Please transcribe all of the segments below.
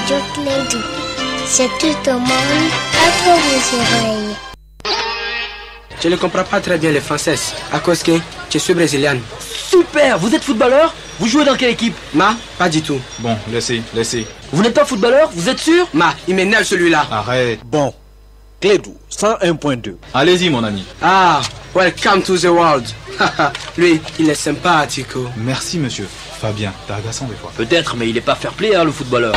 Radio Klédu. C'est tout au monde entre vos oreilles. Je ne comprends pas très bien le français à cause que je suis brésilien. Super, vous êtes footballeur? Vous jouez dans quelle équipe? Ma, pas du tout. Bon, laissez, laissez. Vous n'êtes pas footballeur, vous êtes sûr? Ma, il m'énerve celui-là. Arrête. Bon, Klédu, 101.2. Allez-y, mon ami. Ah, welcome to the world. Lui, il est sympathique. Merci, monsieur. Fabien, t'es agaçant des fois. Peut-être, mais il est pas fair play, hein, le footballeur.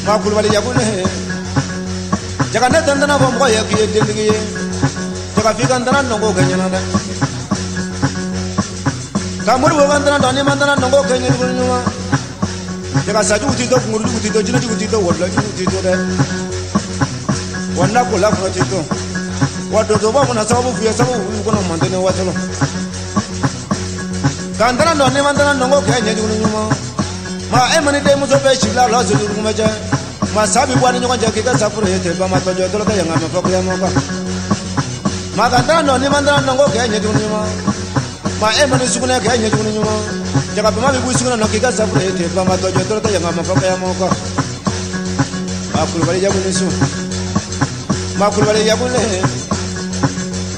Ma Kulubali Yakule Jaga ne tantana fɔ mɔgɔ ye k'i ye dentigi ye Jaga f'i ka n tana dɔn k'o kɛ ɲɛna dɛ Ka Moribo ka n tana dɔn n'i ma n tana dɔn k'o kɛ ɲɛjugu ɲuman Jaga sajugu t'i to kunkurujugu t'i to jinɛjugu t'i to wɔlɔjugu t'i to dɛ wa n'a ko la fana t'i to wa donsoba mana sababu f'i ye sababu b'i kɔnɔ manden ni wasolo ka n tana dɔn n'i ma n tana dɔn k'o kɛ ɲɛjugu ɲuman ma e ma ni denmuso bɛɛ si bila la sojugu ma cɛ ma sa bi bɔ a ni ɲɔgɔn cɛ k'i ka safuru ye ten bama tɔjɔ tɔlɔ tɛ yanga ma fɔ kuyama kan ma ka n tana dɔn n'i ma n tana dɔn k'o kɛ ɲɛjugu ɲuman ma e ma ni sugunɛ kɛ ɲɛjugu ɲuman jaga bama bi bɔ sugunɛ nɔ k'i ka safuru ye ten bama tɔjɔ tɔlɔ tɛ yanga ma fɔ kuyama kan ma Kulubali Yakule su ma Kulubali Yakule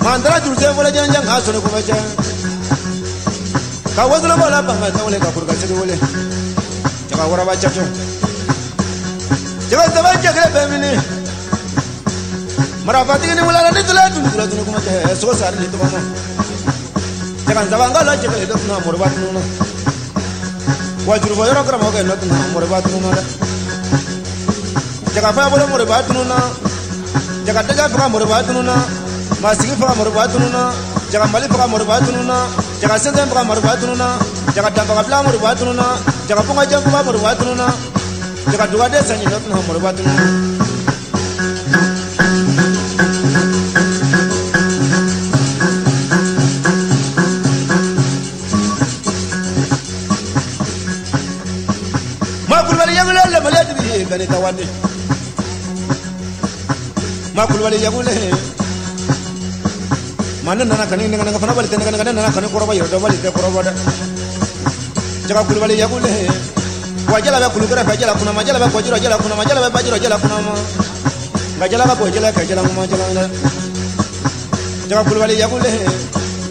ma n taara jurusɛn fɔlɔ jɛnjɛn k'a sɔnni kuma cɛ ka wasolobɔ la bama tɛ wele ka kurukasigi wele jaga waraba cɛcɛ jaga saba cɛ kelen bɛɛ minɛ marafatigi ni wulala ni tula tunu tula tunu kuma cɛ sogo sari ni tɔgɔma jaga saba n ka la cɛ kelen dɔ tuna moriba tunu na wa jurufɔ yɔrɔ karamɔgɔkɛ nɔ tuna moriba tunu na dɛ jaga faya bolo moriba tunu na jaga dɛgɛ faga moriba tunu na masigi faga moriba tunu na jaga mali faga moriba tunu na jaga sɛnsɛn faga moriba tunu na jaga danfaga bila moriba tunu na jaga fɔnkajɛ faga moriba tunu na jaga dugaden sanji nɔ tuna moriba tunu na. Ma Kulubali Yakule lamaliya tigi bɛɛ ni tawale ma Kulubali Yakule ma ne nana ka ni nɛgɛ fana bali tɛ nɛgɛ ne nana ka ni kɔrɔbɔ yɛrɛ dɔn bali tɛ kɔrɔbɔ dɛ jaga Kulubali Yakule wa jala bɛ kulukɛrɛ fɛ jala kunama jala bɛ kɔjirɔ jala kunama jala bɛ bajirɔ jala kunama nka jala ka bɔ jala ka jala ŋuma jala dɛ jaga Kulubali Yakule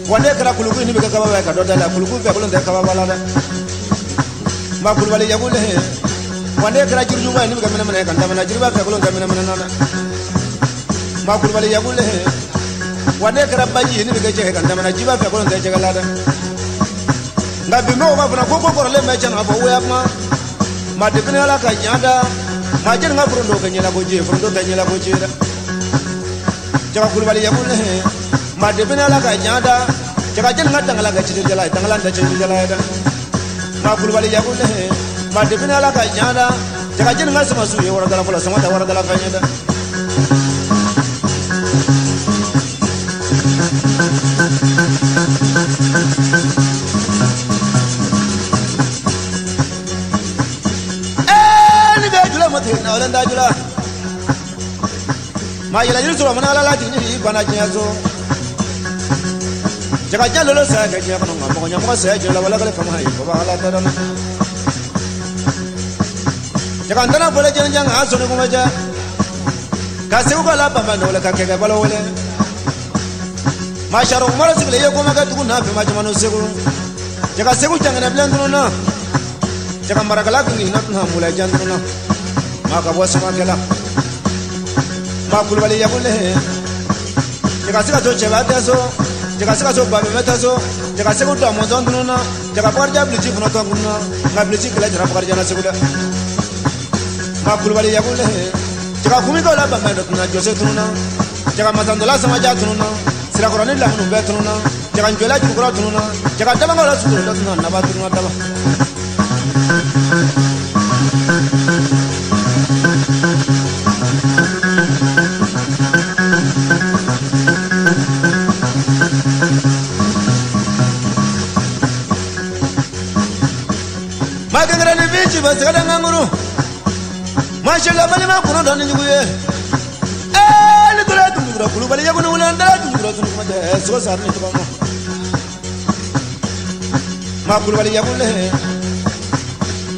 wa ne kɛra kuluku ni bɛ kɛ kababa ye ka dɔ da la kuluku fɛ kolon tɛ kababa la dɛ ma Kulubali Yakule wa ne kɛra jirijuba ye ni bɛ kɛ mɛnɛmɛnɛ ye ka n damana jiriba fɛ kolon tɛ mɛnɛmɛnɛ na dɛ ma Kulubali Yakule wa ne kɛra baji ye ni bɛ kɛ jɛgɛ ka n damana jiba fɛ kolon tɛ jɛgɛ la dɛ nka bi mɔgɔw b'a fɔ ko ko kɔrɔlen bɛ tiɲɛ na fɔ woya kuma ma depuis ala ka ɲa da ma jɛni ka foronto kɛ ɲɛlakoji ye foronto tɛ ɲɛlakoji ye dɛ jaga Kulubali Yakule ma depuis ala ka ɲa da jaga jɛni ka dangala kɛ cijɛjɛla ye dangala tɛ cijɛjɛla ye dɛ ma Kulubali Yakule ma depuis ala ka ɲa da jaga jɛni ka samasu ye waradala fɔlɔ sama tɛ waradala fɛn ye dɛ. Ma yɛlɛ yiri sɔrɔ mana ala la jigin i banna diɲɛ so jaga jɛ lolo saya kɛ diɲɛ kɔnɔ nka mɔgɔ ɲɛmɔgɔ saya jɛ la wala kale fama ye baba ala tɛ dɔn jaga n tɛna bɔlɛ jɛnjɛn nka sɔnni kuma jɛ ka segu ka la bama wele ka kɛkɛ balo wele ma saro umara sigilen ye koma kɛ dugu n'a fɛn ma jamana segu jaga segu jangɛnɛ bilen tunun na jaga marakala kun hinɛ tuna mulɛ jan tunun na ma ka bɔ samakɛla ma Kulubali Yakule jaga sikaso cɛba tɛ so jaga sikaso babɛmɛ tɛ so jaga segu da mɔzɔn tunun na jaga bakarijan bilisi fana tɔn tunun na nka bilisi kɛlɛ jara bakarijan na segu dɛ ma Kulubali Yakule jaga kumikaw la bamɛ dɔ tunun na jɔse tunun na jaga masandola samaja tunun na sirakɔrɔni lamunu bɛɛ tunun na jaga njɔla jurukɔrɔ tunun na jaga dabankaw la suturu dɔ tunun na naba tunun na daba. Ma balima kɔnɔ dɔn ni jugu ye ni tora dugukura Kulubali Yakule wele an taara dugukura tunu kuma tɛ sogo sari ni tɔgɔ ma ma Kulubali Yakule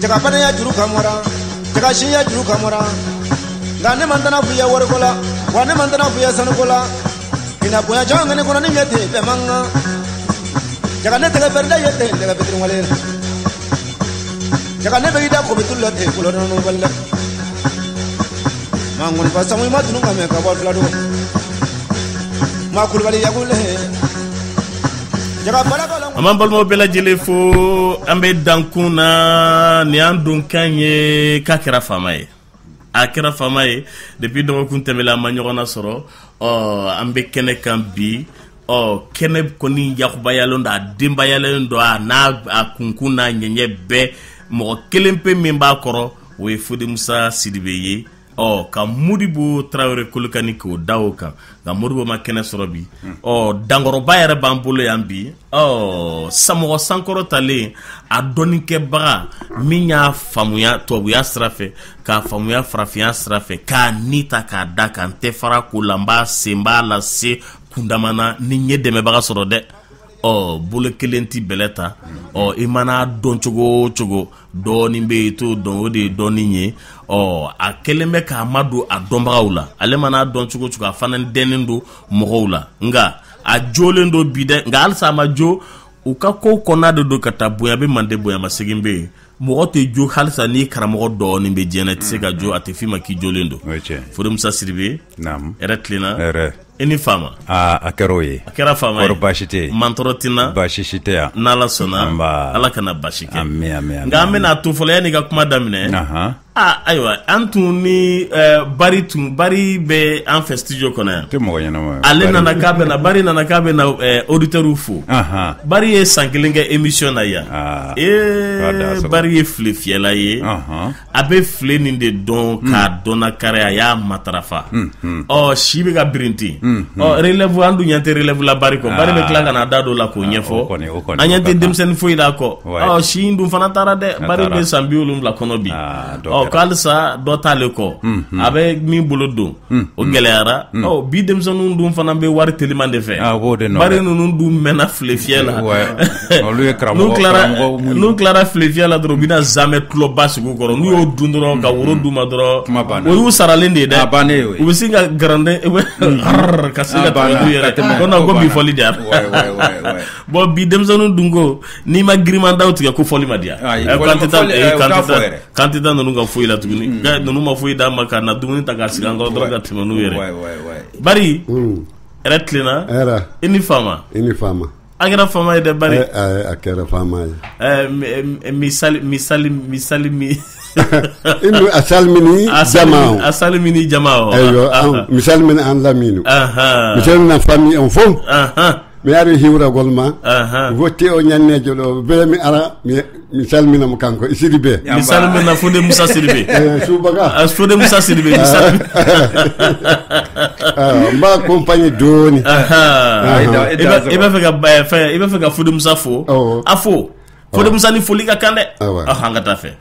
jaga fana ya juru kamɔra jaga si ya juru kamɔra nka ne man tana f'i ye wariko la wa ne man tana f'i ye sanuko la ina bonya caman kɛ ne kɔnɔ ni ɲɛ tɛ bɛɛ man kan jaga ne tɛgɛ fɛrɛ ye tɛ tɛgɛ fitiri wale jaga ne bɛ i da ko bɛ tulu la ten kolo nɔnɔ bali la ma ŋɔnifa sango i ma tunu ka mɛn ka bɔ fila dogo ma Kulubali Yakule jaga balaka la. An b'an balimaw bɛɛ lajɛlen fo an bɛ dankun na nin y'an donkan ye k'a kɛra faama ye. A kɛra faama ye depuis dɔgɔkun tɛmɛla an ma ɲɔgɔn nasɔrɔ. Ɔ, an bɛ kɛnɛ kan bi. Ɔ, kɛnɛ kɔni yakubayalen don, a denbayalen don, a n'a a kunkun n'a ɲɛɲɛ bɛɛ. Mɔgɔ kelen pe min b'a kɔrɔ, o ye Fode Musa Sidibe ye. Ɔ, ka Modibo Tarawele Kolokani k'o da o kan, nka Modibo ma kɛnɛ sɔrɔ bi. Ɔ, dankɔrɔba yɛrɛ b'an bolo yan bi. Ɔ, samɔgɔ sankɔrɔtalen, a dɔnnikɛbaga min y'a faamuya tubabuya sira fɛ, k'a faamuya farafinya sira fɛ, k'a ni ta k'a da kan, n tɛ fara ko la, n b'a sen, n b'a lase kundama na ni n ye dɛmɛbaga sɔrɔ dɛ. Ɔ, bolo kelen ti bɛlɛ ta. Ɔ, i mana dɔn cogo o cogo, dɔɔnin bɛ yen i t'o dɔn, o de ye dɔɔnin ye. Ɔ, a kɛlen bɛ k'a ma don a dɔnbagaw la, ale mana dɔn cogo o cogo, a fana dɛnnen don mɔgɔw la, nka a jolen don bi dɛ. Nka halisa a ma jo, u ka kow kɔnɔna de don ka taa bonya bɛ mande, bonya ma segin bɛ yen. Mɔgɔ tɛ jo halisa n'i karamɔgɔ dɔɔnin bɛ diɲɛ na, i tɛ se ka jo, a tɛ f'i ma k'i jolen don. Fode Musa Sidibe, hɛrɛ tilenna. I ni faama. Aa, a kɛra o ye. A kɛra faama ye. Kɔrɔ baasi tɛ yen. Mantɔrɔ tɛ n na. Baasi si tɛ yan. N'Ala sɔnna. Ala kana baasi kɛ. Ami ami. Nka an bɛna to fɔlɔ yanni i ka kuma daminɛ. Aa, ayiwa, an tun ni Bari tun, Bari bɛ an fɛ studio kɔnɔ yan. Tɛ mɔgɔ ɲɛnama ye. Ale nana k'a bɛ na, Bari nana k'a bɛ na auditeurs fo. Bari ye san kelen kɛ émission na yan. Ee, Bari ye file fiyɛla ye. A bɛ file nin de dɔn k'a dɔnna kari, a y'a matarafa. Ɔ, si bɛ ka birinti. Ɔ, relève, an dun ɲɛ tɛ relève la Bari kɔ. Bari bɛ tila ka na da dɔ la k'o ɲɛfɔ. An ɲɛ tɛ denmisɛnnin foyi la kɔ. Ɔ, si in dun fana taara dɛ. Bari bɛ san 70 kɔnɔ bi. Ɔ, k'alisa dɔ t'ale kɔ. A bɛ min bolo don, o gɛlɛyara. Ɔ, bi denmisɛnninw dun fana bɛ wari teliman de fɛ. Bari ninnu dun mɛnna file fiyɛ la. N'u tilara file fiyɛ la dɔrɔn, u bɛna zamɛ tulɔba sigi u kɔrɔ. N'u y'o dun dɔrɔn, ka woro d'u ma dɔrɔn, o y'u saralen de ye dɛ. U bɛ sin ka garanden ka sin ka tɛmɛ n'u yɛrɛ. Ko non, ko bi fɔli diyara. Bon, bi denmisɛnninw dun ko n'i ma girimandaw tigɛ ko fɔli ma diya. Kan tɛ taa ninnu ka foyi la tuguni. Ninnu ma foyi d'a ma ka na dumuni ta k'a sigi an kɔrɔ dɔrɔn ka tɛmɛ n'u yɛrɛ. Bari, hɛrɛ tilenna. I ni faama. I ni faama. A kɛra faama ye dɛ Bari. A kɛra faama ye. Misali misali misali mi. A salimini jama. A salimini jama. Ayiwa, mi salmini an laminu. Mi salmina famille on fof. Mi ari hiwragol ma. Wotti o ñannejo ɗo bee mi ara mi salminamo kanko e Sidibé. Mi salmina Fode Musa Sidibé. Subaka. Fode Musa Sidibé mi salmina. N b'a accompagner dɔɔni. I b'a fɛ ka fɛn, i b'a fɛ ka Fode Musa fo. A fo. Fode Musa ni foli ka kan dɛ. An ka taa fɛ.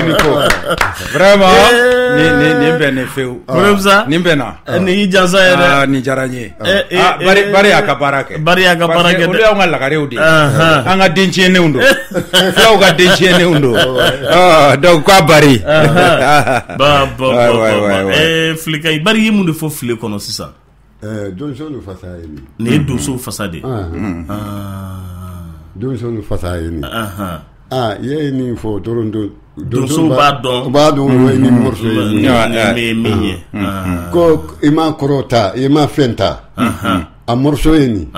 Nico. Vraiment, nin bɛ ne fewu. Nin bɛ na. Nin y'i jansa ye dɛ. Aa, nin diyara n ye. Bari y'a ka baara kɛ. Bari y'a ka baara kɛ dɛ. Olu y'anw ka lagarew de ye. An ka den tiɲɛnenw don. Fulaw ka den tiɲɛnenw don. Donc k'a Bari. Ba ba ba. Filika Bari ye mun de fɔ file kɔnɔ sisan? Donso fasa ye nin. Nin ye donso fasa de ye. Donso fasa ye nin. Ah, i ye nin fɔ dɔrɔn donso b'a dɔn. B'a dɔn o ye nin morceau ye. Min ye. Ko i ma kɔrɔ ta, i ma fɛn ta. A morceau ye nin.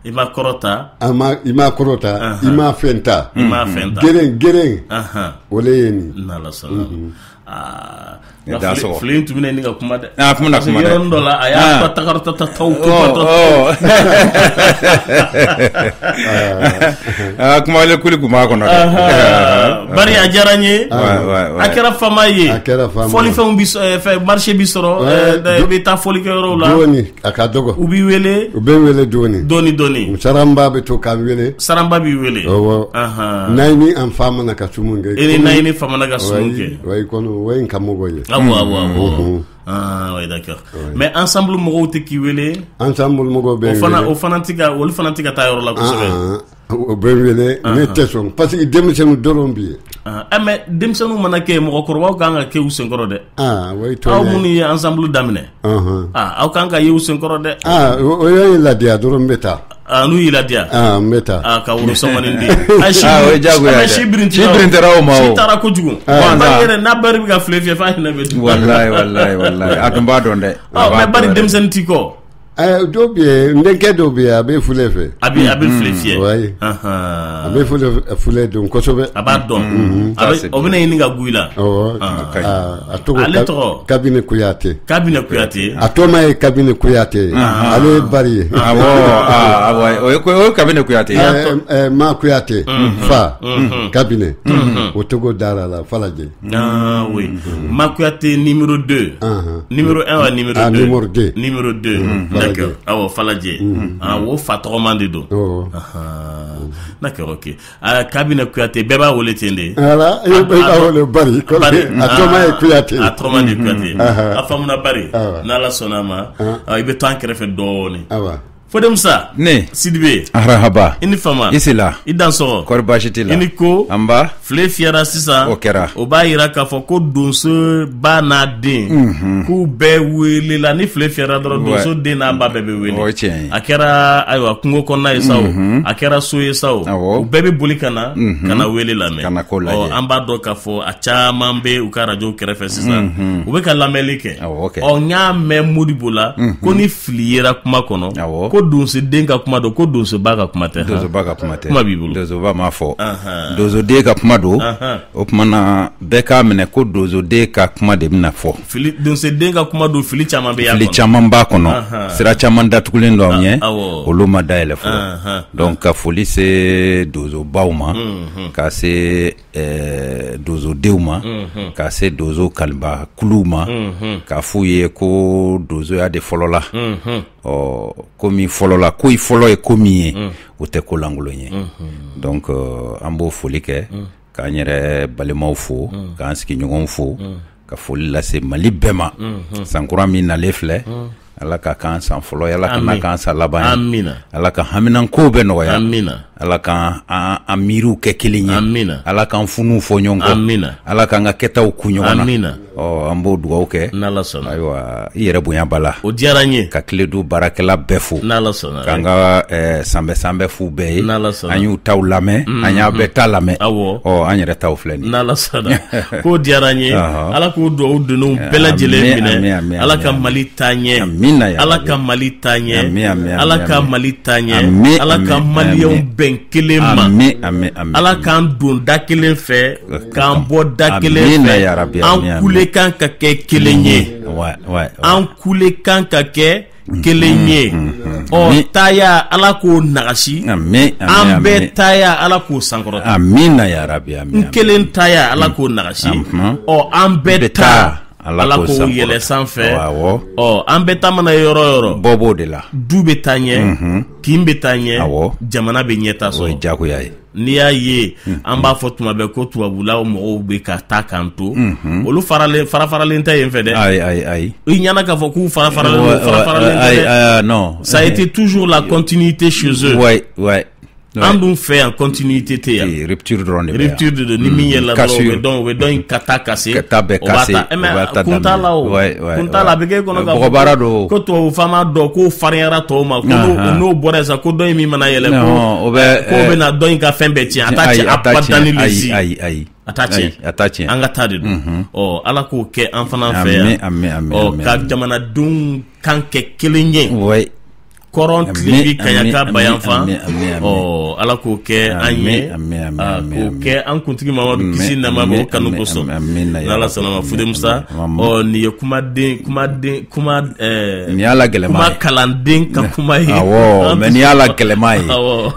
I ma kɔrɔta. I ma kɔrɔta, i ma fɛn ta. I ma fɛn ta. Geren geren. O le ye nin. N'Ala sɔnna. Fili in tun bɛna ɲini ka kuma dɛ. A kuma na kuma dɛ. Yɔrɔnin dɔ la a y'a takarata-taw. Kuma wale kuli tun b'a kɔnɔ dɛ. Bari a diyara n ye. A kɛra faama ye. A kɛra faama ye. Fɔlifɛnw bi fɛn marché bi sɔrɔ. I bɛ taa fɔlikɛyɔrɔw la. Dɔɔni a ka dɔgɔ. U b'i wele. U bɛ n wele dɔɔni. Dɔɔni dɔɔni. Saranba bɛ to k'an wele. Saranba b'i wele. Awɔ. Nayini an famana ka sumun kɛ. E ni Nayini famana ka sumun kɛ. Wayi kɔnɔ o ye n ka mɔgɔ ye. Awɔ. Ah oui, d'accord. Mais ensemble mɔgɔw tɛ k'i wele. Ensemble mɔgɔw bɛ n wele. O fana tɛ ka olu fana tɛ ka taa yɔrɔ la kosɛbɛ. O bɛ n wele ne tɛ sɔn parce que denmisɛnninw dɔrɔn bɛ yen. Mais denmisɛnninw mana kɛ mɔgɔkɔrɔbaw kan ka kɛ u senkɔrɔ dɛ. Aw minnu ye ensemble daminɛ. Aw kan ka ye u senkɔrɔ dɛ. O ye ladiya dɔrɔn n bɛ taa. N'u y'i ladiya. N bɛ taa. Ka woro sɔngɔnin di. O ye diyagoya ye dɛ. Si birintira o ma o. Si taara kojugu. Bari yɛrɛ n'a bari bɛ ka file fiyɛ f'a hinɛ bɛ tugu. Walayi a dun b'a dɔn dɛ. Mais bari denmisɛnnin t'i kɔ. Dɔw bɛ yen, n denkɛ dɔw bɛ yen, a bɛ fule fɛ. A bɛ fule fiyɛ. Wayi. A bɛ fule dɔn kosɛbɛ. A b'a dɔn. O bɛna ɲini ka gu i la. Awɔ. A tɔgɔ. Ale tɔgɔ. Kabini Kuyate. Kabini Kuyate. A tɔma ye Kabini Kuyate ye. Ale ye Bari ye. Awɔ, o ye Kabini Kuyate ye. Ma Kuyate. Fa. Kabini. O tɔgɔ dara la Falajɛ. Ah oui. Ma Kuyate numéro 2. Numéro 1 wa numéro 2. Numéro 2. Numéro 2. D'accord. Awɔ, Falajɛ. O fa tɔgɔman de don. D'accord, ok. Kabini Kuyate bɛɛ b'a wele ten de. Voilà, i b'a wele Bari. A tɔgɔma ye Kuyate. A tɔgɔma de ye Kuyate. A faamuna Bari. N'Ala sɔnna a ma, i bɛ to an kɛrɛfɛ dɔɔnin. Fode Musa. Ne. Sidibe. Arahaba. I ni fama. I sila. I dansɔgɔ. Kɔri baasi t'i la. I ni ko. Anba. File fiyɛra sisan. O kɛra. O b'a yira k'a fɔ ko donso ba n'a den. K'u bɛɛ welela ni file fiyɛra dɔrɔn donso den n'a ba bɛɛ bɛ wele. O ye tiɲɛ ye. A kɛra ayiwa kungo kɔnɔna ye sa o. A kɛra so ye sa o. Awɔ. U bɛɛ bɛ boli ka na. Ka na wele lamɛn. Ka na ko lajɛ. Ɔ an b'a dɔn k'a fɔ a caman bɛ u ka arajo kɛrɛfɛ sisan. U bɛ ka lamɛnli kɛ. Awɔ kɛ. Ɔ n y'a mɛn Modibo la. Ko ni fili yera kuma kɔnɔ. Awɔ. Ko donsoden ka kuma don, ko donsoba ka kuma tɛ. Donsoba ka kuma tɛ. Kuma b'i bolo. Donsoba m'a fɔ. Donsoden ka kuma don. O tuma na bɛɛ k'a minɛ ko donsoden ka kuma de bɛna fɔ. Fili donsoden ka kuma don, fili caman bɛ y'a kɔnɔ. Fili caman b'a kɔnɔ. Sira caman datugulen don anw ɲɛ. Olu ma dayɛlɛ fɔlɔ. Donc ka foli se donsobaw ma. Ka se donsodenw ma. Ka se donso kaliba kuluw ma. K'a f'u ye ko donsoya de fɔlɔ la. Ɔ ko min fɔlɔ la, ko i fɔlɔ ye ko min ye, o tɛ ko lankolon ye. Donc an b'o foli kɛ, k'an yɛrɛ balimaw fo, k'an sigiɲɔgɔnw fo, ka foli lase Mali bɛɛ ma. Sankura min nalen filɛ, Ala ka k'an san fɔlɔ ye, Ala kana k'an san laban ye. Amina. Ala ka haminankow bɛɛ nɔgɔya. Amina. Ala k'an an miiriw kɛ kelen ye. Amina. Ala k'an funuw fɔ ɲɔgɔn kɔ. Amina. Ala k'an ka kɛtaw ku ɲɔgɔn na. Amina. Ɔ an b'o dugawu kɛ. N'Ala sɔnna. Ayiwa, i yɛrɛ bonya b'a la. O diyara n ye. Ka Kiledu baarakɛla bɛɛ fo. N'Ala sɔnna. K'an ka sanbɛ sanbɛ f'u bɛɛ ye. N'Ala sɔnna. An y'u taw lamɛn. An y'a bɛɛ ta lamɛn. Awɔ. Ɔ an yɛrɛ taw filɛ nin ye. N'Ala sɔnna. K'o diyara n ye. Ala k'o dugawu donnenw bɛɛ lajɛlen minɛ. Ala ka Mali taa ɲɛ. Amina. Ala ka Mali taa ɲɛ. Ala ka Mali taa ɲɛ. Ala ka Maliyɛnw bɛn kelen ma. Ala k'an don da kelen fɛ, k'an bɔ da kelen fɛ, an kulekan ka kɛ kelen ye. An kulekan ka kɛ kelen ye. Ɔ taaya Ala k'o nagasi. An bɛɛ taaya Ala k'o sankɔrɔta. Amina ya Rabi. N kelen taaya Ala k'o nagasi. Ɔ an bɛɛ ta Ala k'o yɛlɛ sanfɛ. Ɔ an bɛɛ ta mana yɔrɔ yɔrɔ. Bɔ b'o de la. Du bɛ taa ɲɛ. Kin bɛ taa ɲɛ. Jamana bɛ ɲɛta sɔrɔ. O ye diyagoya ye. N'i y'a ye an b'a fɔ tuma bɛɛ ko tubabula mɔgɔw bɛ ka taa k'an to, olu faralen fara-faralen tɛ yen fɛ dɛ. Ayi ayi ayi. I ɲɛna k'a fɔ k'u fara-faralen don, fara-faralen tɛ dɛ. Non. Ça a été toujours la continuité chez eux. Ouais, ouais. An dun fɛ yan continuité tɛ yan. Rupture dɔrɔn de bɛ yan. Rupture de don, ni min yɛlɛla dɔrɔn o bɛ dɔn in ka taa casser. Ka taa bɛɛ casser. O b'a ta mais kun t'a la o. Kun t'a la, a bɛ k'e kɔnɔ k'a fɔ ko tubabu faama dɔ k'o farinyara tɔw ma, ko n'o bɔra yen sa ko dɔ in min mana yɛlɛ ko k'o bɛna dɔ in ka fɛn bɛɛ tiɲɛ. A t'a tiɲɛ abadani le si. Ayi ayi. A t'a tiɲɛ. A t'a tiɲɛ. An ka taa de don. Ɔ Ala k'o kɛ an fana fɛ yan. Ami ami. Ɔ ka jamanadenw kan kɛ kelen ye. Ouais. Kɔrɔn tilebi Kaɲaka bayanfan, ɔ Ala k'o kɛ an ye, k'o kɛ an kuntigi Mamadu kisi nɛɛma b'o kanu kosɔn, n'Ala sɔnna ma. Fude Musa, ɔ nin ye kumaden kumaden kuma nin y'a la gɛlɛma ye, kuma kalanden ka kuma ye. Awɔ, mais nin y'a la gɛlɛma ye,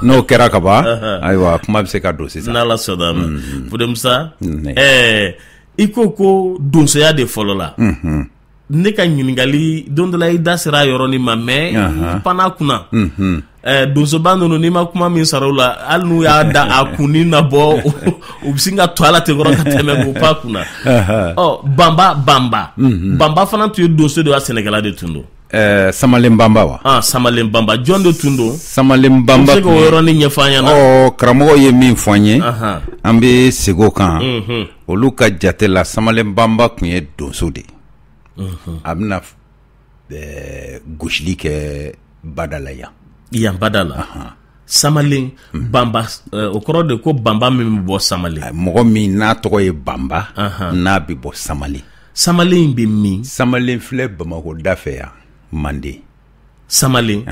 n'o kɛra ka ban, ayiwa kuma bɛ se ka don sisan, n'Ala sɔnna ma. Fude Musa, i ko donsoya de fɔlɔ la. Ne ka ɲininkali don dɔ la i da sera a yɔrɔnin ma, mais i panna kunna. Donsoba ninnu, n'i ma kuma min sara u la, hali n'u y'a da a kunnin na bɔ, u bɛ sin ka to a la ten kɔrɔ ka tɛmɛ k'u pan kunna. Ɔ Banba Banba Banba fana tun ye donso de ye, sɛnɛkɛla de tun don. Samalen Banba wa? Samalen Banba, jɔn de tun don? Samalen Banba, i bɛ se k'o yɔrɔnin ɲɛfɔ an ɲɛna? Ɔ karamɔgɔw ye min fɔ an ye, an bɛ segin o kan. Olu ka jate la, Samalen Banba tun ye donso de ye. A bɛna gosili kɛ bada la yan. Yan bada la. Samalen Banba, o kɔrɔ de ko Banba min bɛ bɔ Samalen. Mɔgɔ min n'a tɔgɔ ye Banba, n'a bɛ bɔ Samalen. Samalen bɛ min? Samalen filɛ Bamakɔ da fɛ yan, Manden. Samalen.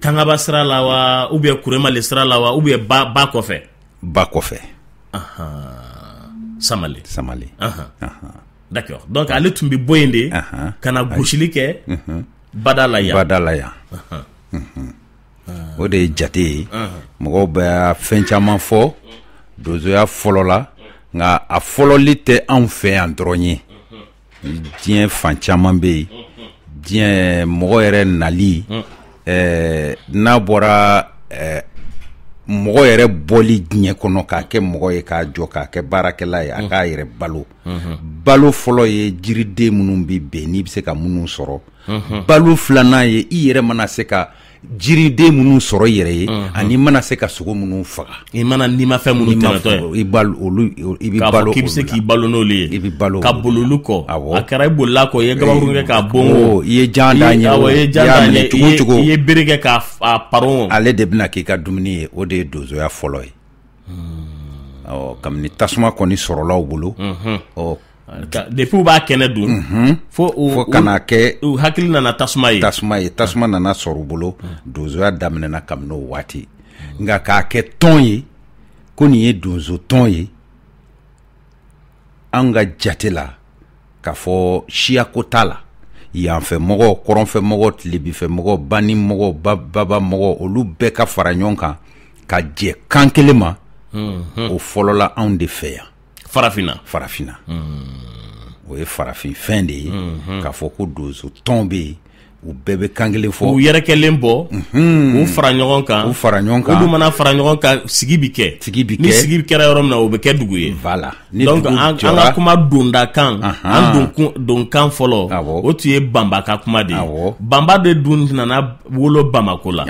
Kangaba sira la wa, ou bien Kuremale sira la wa, ou bien ba kɔfɛ? Ba kɔfɛ. Samalen. Samalen. D'accord. Donc ale tun bɛ bɔ yen de ka na gosili kɛ bada la yan. Bada la yan. O de ye jate ye. Mɔgɔw bɛ fɛn caman fɔ donsoya fɔlɔ la, nka a fɔlɔli tɛ anw fɛ yan dɔrɔn ye. Diɲɛ fan caman bɛ yen. Diɲɛ mɔgɔ yɛrɛ nali, n'a bɔra mɔgɔ yɛrɛ bɔli diɲɛ kɔnɔ k'a kɛ mɔgɔ ye, k'a jɔ k'a kɛ baarakɛla ye, a k'a yɛrɛ balo. Balo fɔlɔ ye jiriden minnu bɛ bɛn n'i bɛ se ka minnu sɔrɔ. Balo filanan ye i yɛrɛ mana se ka jiriden minnu sɔrɔ i yɛrɛ ye, ani i mana se ka sogo minnu faga. I mana nimafɛn minnu tɛmɛtɔ ye, i bɛ balo, k'i bɛ se k'i balo n'olu ye, i bɛ balo ka boli olu kɔ. A kɛra i bolila kɔ, i ye gabakurun kɛ k'a bon o, i ye jan d'a ɲɛ o, i ye jan d'a ɲɛ cogo o cogo, i ye bere kɛ k'a paron, ale de bɛna k'i ka dumuni ye. O de ye donsoya fɔlɔ ye. Ɔ kabini tasuma kɔni sɔrɔla u bolo, ɔ depuis u b'a kɛnɛ dun, fo ka na kɛ u hakili nana tasuma ye. Tasuma nana sɔrɔ u bolo, donsoya daminɛna kabini o waati. Nka k'a kɛ tɔn ye, ko nin ye donso tɔn ye, an ka jate la k'a fɔ siyako t'a la. Yanfɛmɔgɔ, kɔrɔnfɛmɔgɔ, tilebifɛmɔgɔ, banimɔgɔ, babamɔgɔ, olu bɛɛ ka fara ɲɔgɔn kan ka jɛ kan kelen ma. O fɔlɔla anw de fɛ yan. Farafinna. Farafinna. O ye farafin fɛn de ye, k'a fɔ ko donso tɔn bɛ yen, u bɛɛ bɛ kan kelen fɔ. U yɛrɛkɛlen bɔ, u fara ɲɔgɔn kan. U fara ɲɔgɔn kan. Olu mana fara ɲɔgɔn kan, sigi bi kɛ. Sigi bi kɛ. Ni sigi kɛra yɔrɔ min na, o bɛ kɛ dugu ye. Voilà. Donc an ka kuma donda kan, an donkan fɔlɔ, o tun ye Banba ka kuma de ye. Banba de dun nana wolo Bamako la.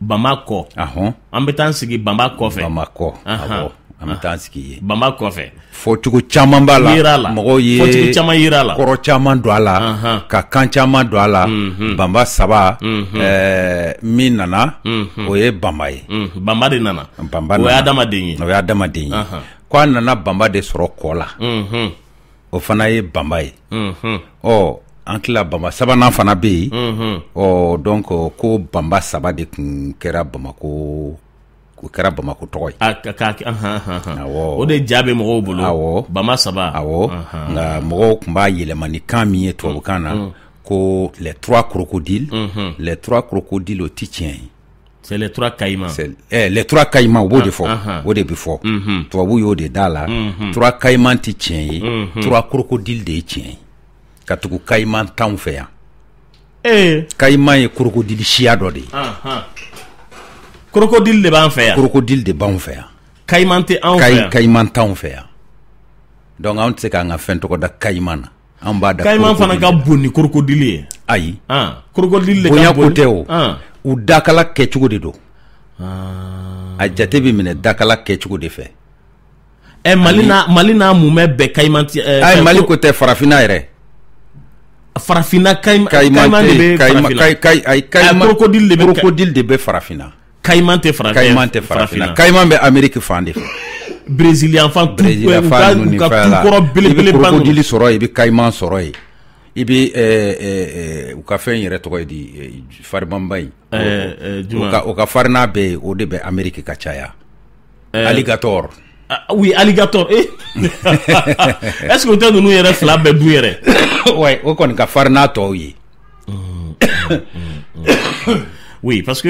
Bamakɔ. An bɛ taa an sigi Banba kɔfɛ. Bamakɔ. Awɔ. An bɛ taa sigi yen. Banba kɔfɛ. Fɔcogo caman b'a la. Mɔgɔw ye fɔcogo caman yira la. Kɔrɔ caman don a la. Ka kan caman don a la. Banba saba, min nana, o ye Banba ye. Banba de nana. Banba nana. O ye adamaden ye. O ye adamaden ye. Ko a nana Banba de sɔrɔ kɔ la. O fana ye Banba ye. Ɔ an tila Banba sabanan fana bɛ yen. Ɔ donc ko Banba saba de tun kɛra Bamakɔ. O kɛra Bamakɔ tɔgɔ ye. O de ja bɛ mɔgɔw bolo. Awɔ. Bama saba. Awɔ. Nka mɔgɔw tun b'a yɛlɛma ni kan min ye tubabukan na, ko les trois crocodiles. Les trois crocodiles, o ti tiɲɛ ye. C'est les trois caïmans. Les trois caïmans, o b'o de fɔ. O de bɛ fɔ. Tubabu y'o de d'a la. Trois caïmans ti tiɲɛ ye. Trois crocodiles de ye tiɲɛ ye. Ka tugu caïman t'anw fɛ yan. Caïman ye crocodile siya dɔ de ye. Crocodile de b'an fɛ yan. Crocodile de b'anw fɛ yan. Caïman tɛ anw fɛ yan. Caïman t'anw fɛ yan. Donc anw tɛ se k'an ka fɛn tɔgɔ da caïman na. Anw b'a da. Caïman fana ka bon ni crocodile ye. Ayi. Crocodile de ka bon. Bonya ko tɛ o. U dakala kɛcogo de don. A jate bɛ minɛ dakala kɛcogo de fɛ. Mali n'a mumɛ bɛɛ caïman tɛ. Ayi, Mali ko tɛ, farafinna yɛrɛ. Farafinna caïman de bɛ farafinna. Crocodile de bɛ farafinna. Caïman tɛ farafinna. Caïman tɛ farafinna. Caïman bɛ Amérique fan de fɛ. Brésil yan fan, u ka tukɔrɔ belebeleba ninnu. I bɛ crocodile sɔrɔ yen, i bɛ caïman sɔrɔ yen. I bɛ u ka fɛn yɛrɛ tɔgɔ ye di, farimanba in, o ka farin n'a bɛɛ ye, o de bɛ Amérique ka caya, alligator. Oui, alligator. Est-ce que o tɛ ninnu yɛrɛ fila bɛɛ dun yɛrɛ? Ouais, o kɔni ka farin n'a tɔw ye. Oui, parce que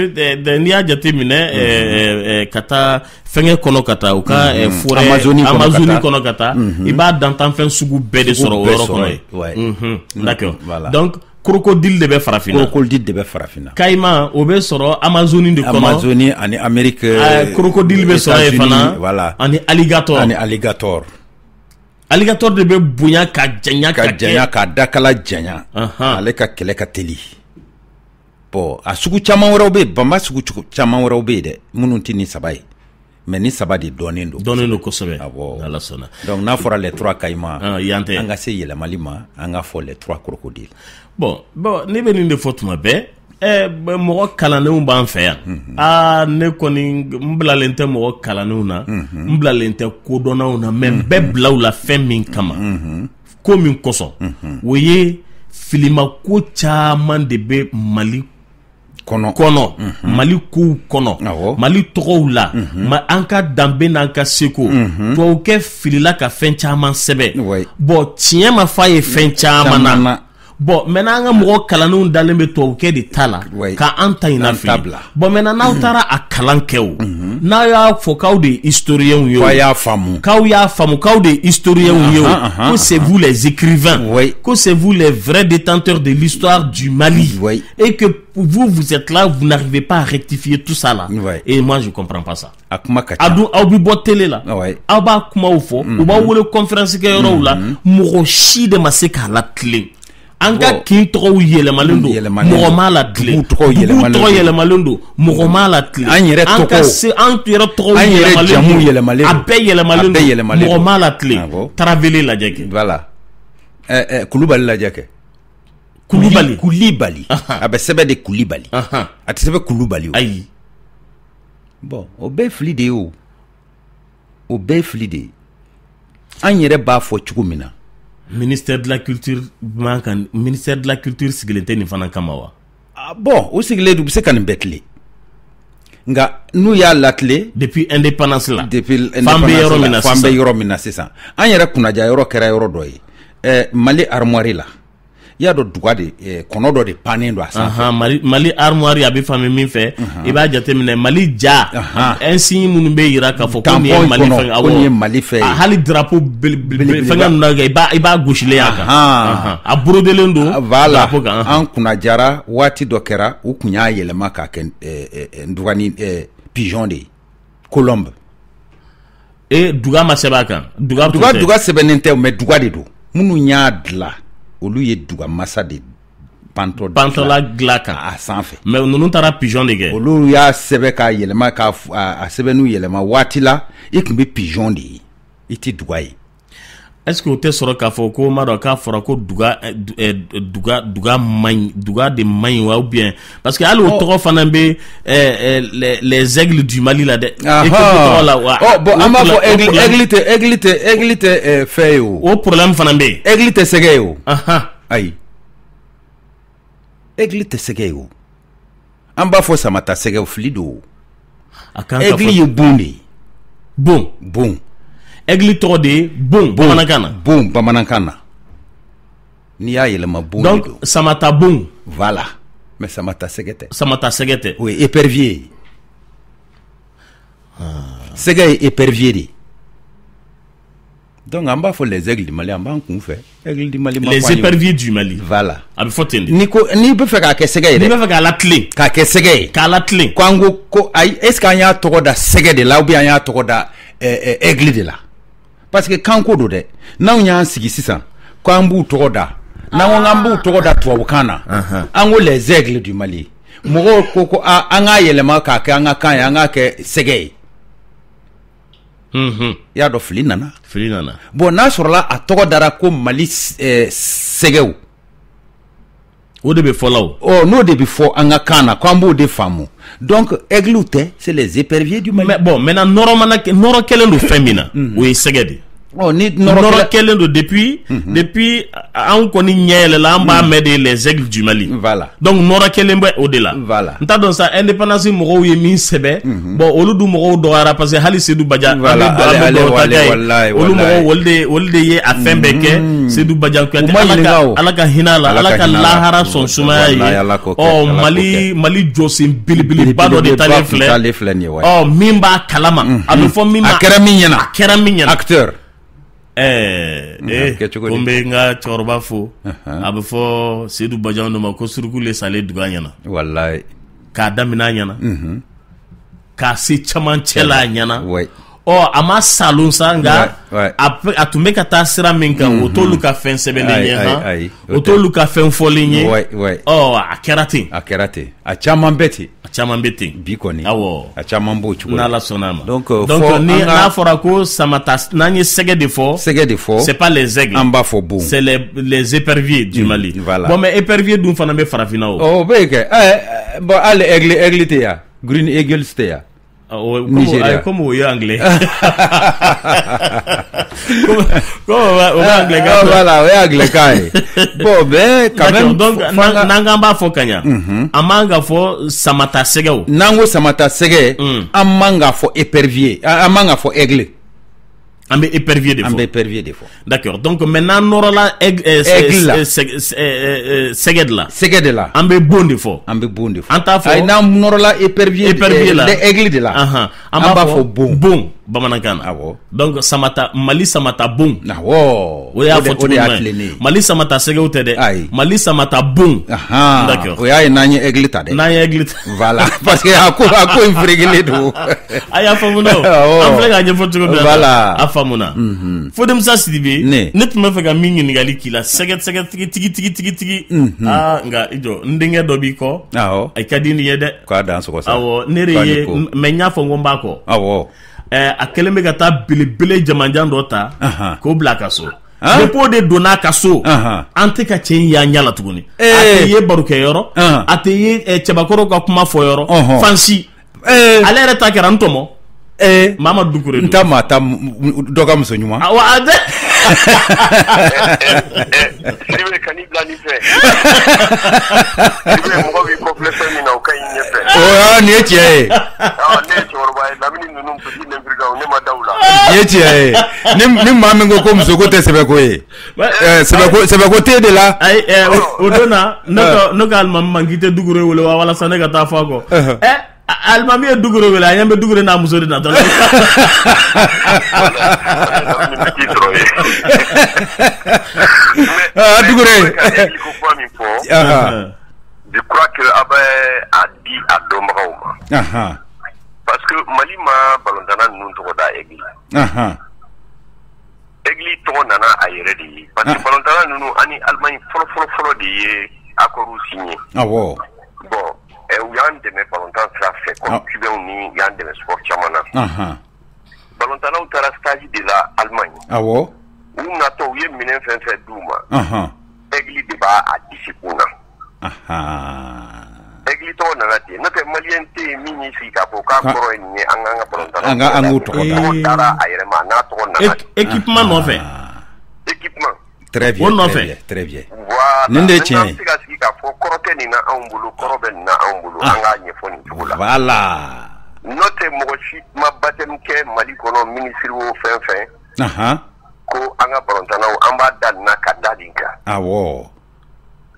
n'i y'a jateminɛ ka taa fɛngɛ kɔnɔ, ka taa u ka forêt Amazonie kɔnɔ ka taa, i b'a dantanfɛn sugu bɛɛ de sɔrɔ o yɔrɔ kɔnɔ yen. D'accord. Donc crocodile de bɛ farafinna. Crocodile de bɛ farafinna. Caïman, o bɛ sɔrɔ Amazonie de kɔnɔ. Amazonie ani Amérique. Crocodile bɛ sɔrɔ yen fana. Voilà. Ani alligator. Ani alligator. Alligator de bɛ bonya ka janya. Ka janya, ka dakala janya. Ale ka kɛlɛ ka teli. Bon, a sugu caman wɛrɛw bɛ yen, banba sugu caman wɛrɛw bɛ yen dɛ, minnu tɛ ni saba ye. Mais ni saba de dɔnnen don. Dɔnnen don kosɛbɛ. Awɔ. Ala sɔnna. Donc n'a fɔra les trois caïmans, yan tɛ. An ka se yɛlɛmali ma, an ka fɔ les trois crocodiles. Bon, ne bɛ nin de fɔ tuma bɛɛ. Mɔgɔ kalannenw b'an fɛ yan. Aa, ne kɔni n bilalen tɛ mɔgɔ kalannenw na, n bilalen tɛ kodɔnnaw na, mais n bɛɛ bila u la fɛn min kama, ko min kosɔn, o ye filimako caman de bɛ Mali kɔnɔ, Mali kow kɔnɔ, Mali tɔgɔw la, an ka danbe n'an ka seko. Tubabukɛ filila ka fɛn caman sɛbɛn. Bon, tiɲɛ ma f'a ye fɛn caman na. Bon, maintenant an ka mɔgɔ kalannenw dalen bɛ tubabukɛ de ta la, k'an ta in lafili. Bon, maintenant n'aw taara a kalan kɛ o, n'aw y'a fɔ k'aw de ye historiens ye o, k'aw y'a faamu, k'aw y'a faamu k'aw de ye historiens ye o, ko c'est vous les écrivains, ko c'est vous les vrais détenteurs de l'histoire du Mali, et que vous, vous êtes là, vous n'arrivez pas à rectifier tout ça là. Et moi, je comprends pas ça. A kuma ka ca. A dun, aw bɛ bɔ télé la, aw b'a kumaw fɔ, u b'aw wele conférence kɛyɔrɔw la, mɔgɔ si de ma se k'a latilen. An ka kin tɔgɔw yɛlɛmalen don, mɔgɔ m'a latilen. Dugu tɔgɔ yɛlɛmalen don, mɔgɔ m'a latilen. An yɛrɛ tɔgɔw, an ka se, an yɛrɛ tɔgɔw an yɛrɛ jamu yɛlɛmalen don, a bɛɛ yɛlɛmalen don, mɔgɔ m'a latilen. Tarawele lajɛ kɛ. Voilà. Kulubali lajɛ kɛ. Kulubali. Kulibali. A bɛ sɛbɛn de Kulibali. A tɛ sɛbɛn Kulubali o. Ayi. Bon, o bɛɛ fili de ye o. O bɛɛ fili de ye. An yɛrɛ b'a fɔ cogo min na. Ministère de la culture man kan, ministère de la culture sigilen tɛ nin fana kama wa? Bon, o sigilen don, u bɛ se ka nin bɛɛ tilen. Nka n'u y'a latilen. Depuis indépendance la. Depuis indépendance la, f'an bɛ yɔrɔ min na sisan. An yɛrɛ kunnaja yɔrɔ kɛra yɔrɔ dɔ ye. Mali armoire la. I y'a dɔn duga de, kɔnɔ dɔ de pannen don a sanfɛ. Mali armoire a bɛ faamu min fɛ, i b'a jateminɛ Mali ja, insigne minnu bɛ yira k'a fɔ ko nin ye Mali fɛn, ko nin ye Mali fɛn ye. Hali drapeau fɛngɛ ninnu na, i b'a gosilen y'a kan. A brodelen don drapeau kan. An kunnajara waati dɔ kɛra, u tun y'a yɛlɛma k'a kɛ ndugani pigeon de ye, colombe. E duga ma sɛbɛn a kan. Duga sɛbɛnnen tɛ, mais duga de don. Minnu y'a dilan, olu ye duga masa de pantɔla dilan kan a sanfɛ. Mais ninnu taara pigeon de kɛ. Olu y'a sɛbɛn k'a yɛlɛma, k'a sɛbɛnniw yɛlɛma waati la, i tun bɛ pigeon de ye, i tɛ duga ye. Est-ce que o tɛ sɔrɔ k'a fɔ ko m'a dɔn k'a fɔra ko duga duga man ɲi, duga de man ɲi wa, ou bien parce que hali o tɔgɔ fana bɛ les aigles du Mali la dɛ. Tɔgɔ la wa. Bon, an b'a fɔ aigle tɛ aigle tɛ aigle tɛ fɛn ye o. O problème fana bɛ yen. Aigle tɛ sɛgɛ ye o. Ayi. Aigle tɛ sɛgɛ ye o. An b'a fɔ samata sɛgɛ, fili don. Aigle ye bon de ye. Bon. Bon. Aigle tɔgɔ de ye bon bamanankan na. Bon bamanankan na. N'i y'a yɛlɛma bon de don. Donc samata bon. Voilà. Mais samata sɛgɛ tɛ. Samata sɛgɛ tɛ. O ye épervier ye. Sɛgɛ ye épervier de ye. Donc an b'a fɔ les aigles du Mali, an b'an kun fɛ. Aigle du Mali ma. Les éperviers du Mali. Voilà. A bɛ fɔ ten de. N'i ko n'i bɛ fɛ k'a kɛ sɛgɛ ye dɛ. N'i bɛ fɛ k'a latilen. K'a kɛ sɛgɛ ye. K'a latilen. Ko an ko ayi, est ce que an y'a tɔgɔ da sɛgɛ de la ou bien an y'a tɔgɔ da aigle de la? Parce que kanko don dɛ. N'anw y'an sigi sisan k'an b'u tɔgɔ da, n'an ko k'an b'u tɔgɔ da tubabukan na, an ko les aigles du Mali, mɔgɔw ko an k'a yɛlɛma k'a kɛ an ka kan ye, an k'a kɛ sɛgɛ ye. I y'a dɔn fili nana. Fili nana. Bon, n'a sɔrɔla a tɔgɔ dara ko Mali sɛgɛw. O de bɛ fɔ la o. Ɔ, n'o de bɛ fɔ an ka kan na, k'an b'o de faamu. Donc aigles tɛ, c'est les éperviers du Mali. Mais bon, maintenant nɔrɔ mana nɔrɔ kɛlen don fɛn min na, o ye sɛgɛ de ye. Ni nɔrɔ kɛlen don depuis anw kɔni ɲɛ yɛlɛla, an b'a mɛn de les Aigles du Mali. Voilà. Donc nɔrɔ kɛlen bɛ o de la. Voilà. N t'a dɔn sa indépendance mɔgɔw ye min sɛbɛn. Bon, olu dun mɔgɔw dɔgɔyara parce que hali Seydou Badian, voilà, an bɛ dɔw ta kɛ ye. Olu mɔgɔw olu de ye a fɛn bɛɛ kɛ. Seydou Badian Kuyate, Ala ka hinɛ a la, Ala ka lahara sɔn sumaya ye. Ɔ, Mali jɔsen belebeleba dɔ de talen filɛ nin ye. Ɔ, min b'a kalama, a bɛ fɔ min ma, a kɛra min ɲɛna, a kɛra min ɲɛna, acteur. Ko n bɛ n ka cɛkɔrɔba fo, a bɛ fɔ Seydou Badian de ma ko suruku le salen dugu ɲɛna. Walayi. K'a daminɛ a ɲɛna, k'a se cɛmancɛ la a ɲɛna. Ɔ, a ma salon sa, nka a tun bɛ ka taa sira min kan, o t'olu ka fɛn sɛbɛnnen ye han, o t'olu ka fɛn fɔlen ye. Ɔ, a kɛra ten. A kɛra ten. A caman bɛ ten. A caman bɛ ten. Bi kɔni. Awɔ. A caman b'o cogo la. N'Ala sɔnna a ma. Donc ni n'a fɔra ko samata, n'an ye sɛgɛ de fɔ. Sɛgɛ de fɔ. C'est pas les aigles. An b'a fɔ bon. C'est les éperviers du Mali. Voilà. Bon, mais épervier dun fana bɛ farafinna o. O bɛ yen kɛ. Bon, hali aigle tɛ yan. Green Eagles tɛ yan. Nigeria. Comme o ye anglais. Comme o bɛ anglais kan. Voilà, o ye anglais kan ye. Bon, mais quand même. Donc n'an k'an b'a fɔ ka ɲa, an man ka fɔ samata sɛgɛw. N'an ko samata sɛgɛ, an man ka fɔ épervier, an man ka fɔ aigle. An bɛ épervier de fɔ. An bɛ épervier de fɔ. D'accord. Donc maintenant nɔrɔla aigle la, sɛgɛ de la. Sɛgɛ de la. An bɛ bon de fɔ. An bɛ bon de fɔ. An t'a fɔ. Ayi, n'an nɔrɔla épervier épervier la, aigle de la. An b'a fɔ bon. Bon bamanankan na. Awɔ. Donc samata, Mali samata bon. Awɔ. O y'a fɔ cogo min na. Mali samata sɛgɛw tɛ dɛ. Ayi. Mali samata bon. D'accord. O y'a ye n'an ye aigle ta dɛ. N'an ye aigle ta. Voilà, parce que a ko in ferekelen don. A y'a faamu na o. An filɛ k'a ɲɛfɔ cogo min na. Voilà. A faamuna. Fode Musa Sidibe, ne tun bɛ fɛ ka min ɲininkali k'i la, sɛgɛ sɛgɛ tigi tigi tigi tigi tigi. Aa, nka i jɔ, n denkɛ dɔ b'i kɔ. Awɔ. A ka di nin ye dɛ. K'a dan sɔgɔ sa. Awɔ, ne de ye, mais n y'a fɔ n ko n b'a kɔ. Awɔ. A kɛlen bɛ ka taa belebele jamanjan dɔ ta k'o bila a ka so. Depuis o de donna a ka so, an tɛ ka cɛ in y'an ɲɛ la tuguni. A tɛ ye barokɛyɔrɔ, a tɛ ye cɛbakɔrɔw ka kuma fɔyɔrɔ, fan si. Ale yɛrɛ ta kɛra n tɔmɔ. Mamadu Dukure don. N ta maa ta dɔ ka muso ɲuman. Awɔ, a tɛ. Sidibe, kan'i bila nin fɛ. Sidibe, mɔgɔ b'i kɔfilɛ fɛn min na, o ka ɲi ɲɛfɛ. O nin ye tiɲɛ ye. Ne ye cɛkɔrɔba ye, lamini ninnu petit n'imprudent, ne ma da u la. Nin ye tiɲɛ ye. Ni maa min ko muso ko tɛ sɛbɛko ye. Sɛbɛko tɛ de la. Ayi, o don na, ne ka alimami ma k'i tɛ Dukure wele wa walasa ne ka taa fɔ a kɔ. Alimami ye Dukure wele, a ɲɛ bɛ Dukure n'a muso de natɔ la. Dukure. Je crois que a bɛ a di a dɔnbagaw ma. Parce que Mali ma balontanna ninnu tɔgɔ da aigle la. Aigle tɔgɔ nana a yɛrɛ de ye. Parce que balontanna ninnu ani Allemagne fɔlɔ fɔlɔ fɔlɔ de ye accord signé. Awɔ. Bon, u y'an dɛmɛ balontan sira fɛ comme Cubains ni y'an dɛmɛ sport caman na. Balontannaw taara stage de la Allemagne. Awɔ. U natɔ u ye minɛn fɛn fɛn d'u ma. Aigle de b'a a disi kun na. Aigle tɔgɔ nana ten, n'o tɛ maliyɛn tɛ yen min y'i sigi k'a fɔ k'a kɔrɔ ye nin ye, an k'an ka balontannaw. An k'u tɔgɔ da. Tɔgɔ dara a yɛrɛ ma, n'a tɔgɔ nana. Équipement nɔfɛ. Équipement. Très bien, très bien, très bien. Voilà. Nin de ye tiɲɛ ye. An bɛ se ka sigi k'a fɔ kɔrɔ tɛ nin na anw bolo, kɔrɔ bɛ nin na anw bolo, an k'a ɲɛfɔ nin cogo la. Voilà. N'o tɛ mɔgɔ si ma baptême kɛ Mali kɔnɔ, ministre o fɛn fɛn. Ko an ka balontannaw an b'a da nin na ka da nin kan. Awɔ.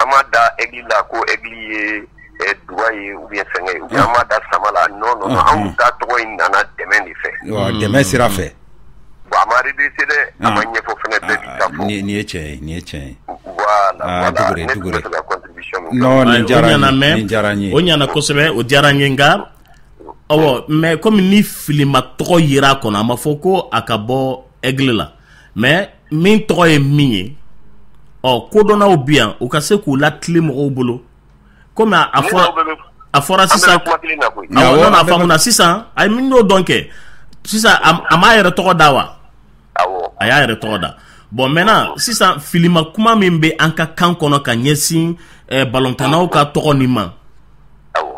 An m'a da aigle la ko aigle ye duga ye ou bien fɛngɛ ye, ou bien an m'a da sama la, non non non, anw ta tɔgɔ in nana dɛmɛ de fɛ. Dɛmɛ sira fɛ. Bon, a ma redressé dɛ, a ma ɲɛfɔ fɛnɛ, bɛɛ b'i ta fɔ. Nin ye tiɲɛ ye, nin ye tiɲɛ ye. Voilà, voilà. Dukure, Ne tun Dukure. bɛ fɛ ka contribution min kɛ. Non, nin diyara n ye, nin nin diyara n ye. O ɲana kosɛbɛ, o diyara n ye, nka awɔ, mais comme ni filima tɔgɔ yera a kɔnɔ, a ma fɔ ko a ka bɔ aigle la, mais min tɔgɔ ye min ye, ɔ, kodɔnnaw bi yan, u ka se k'u latilen mɔgɔw bolo. Komi a fɔra sisan, awɔ, non, a faamuna sisan, a ye min y'o dɔn kɛ sisan, a m'a yɛrɛ tɔgɔ da wa? A y'a yɛrɛ tɔgɔ da. Bon, maintenant sisan filima kuma min bɛ an ka kan kɔnɔ ka ɲɛsin balontannaw ka tɔgɔ nin ma,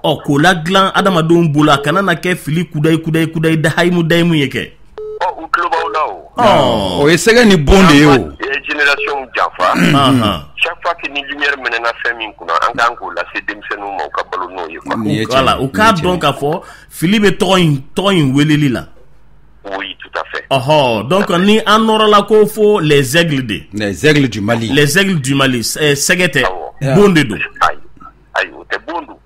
ɔ, k'o ladilan adamadenw bolo, a kana na kɛ fili kudayi kudayi kudayi dahayimu dayimu ye kɛ. Ɔ, u tulo b'aw la o. O ye sɛgɛ ni bon de ye o. Génération janfa. Chaque fois que ni lumière mɛnɛna fɛn min kunna, an kan k'o lase denmisɛnninw ma, u ka balo n'o ye quoi. Voilà, u k'a dɔn k'a fɔ fili bɛ tɔgɔ in weleli la. Oui, tout à fait. Ɔhɔ, donc ni an nɔrɔla ko fo les aigles de. Les aigles du Mali. Les aigles du Mali, sɛgɛ tɛ, bon de don. Ayi, o tɛ bon don.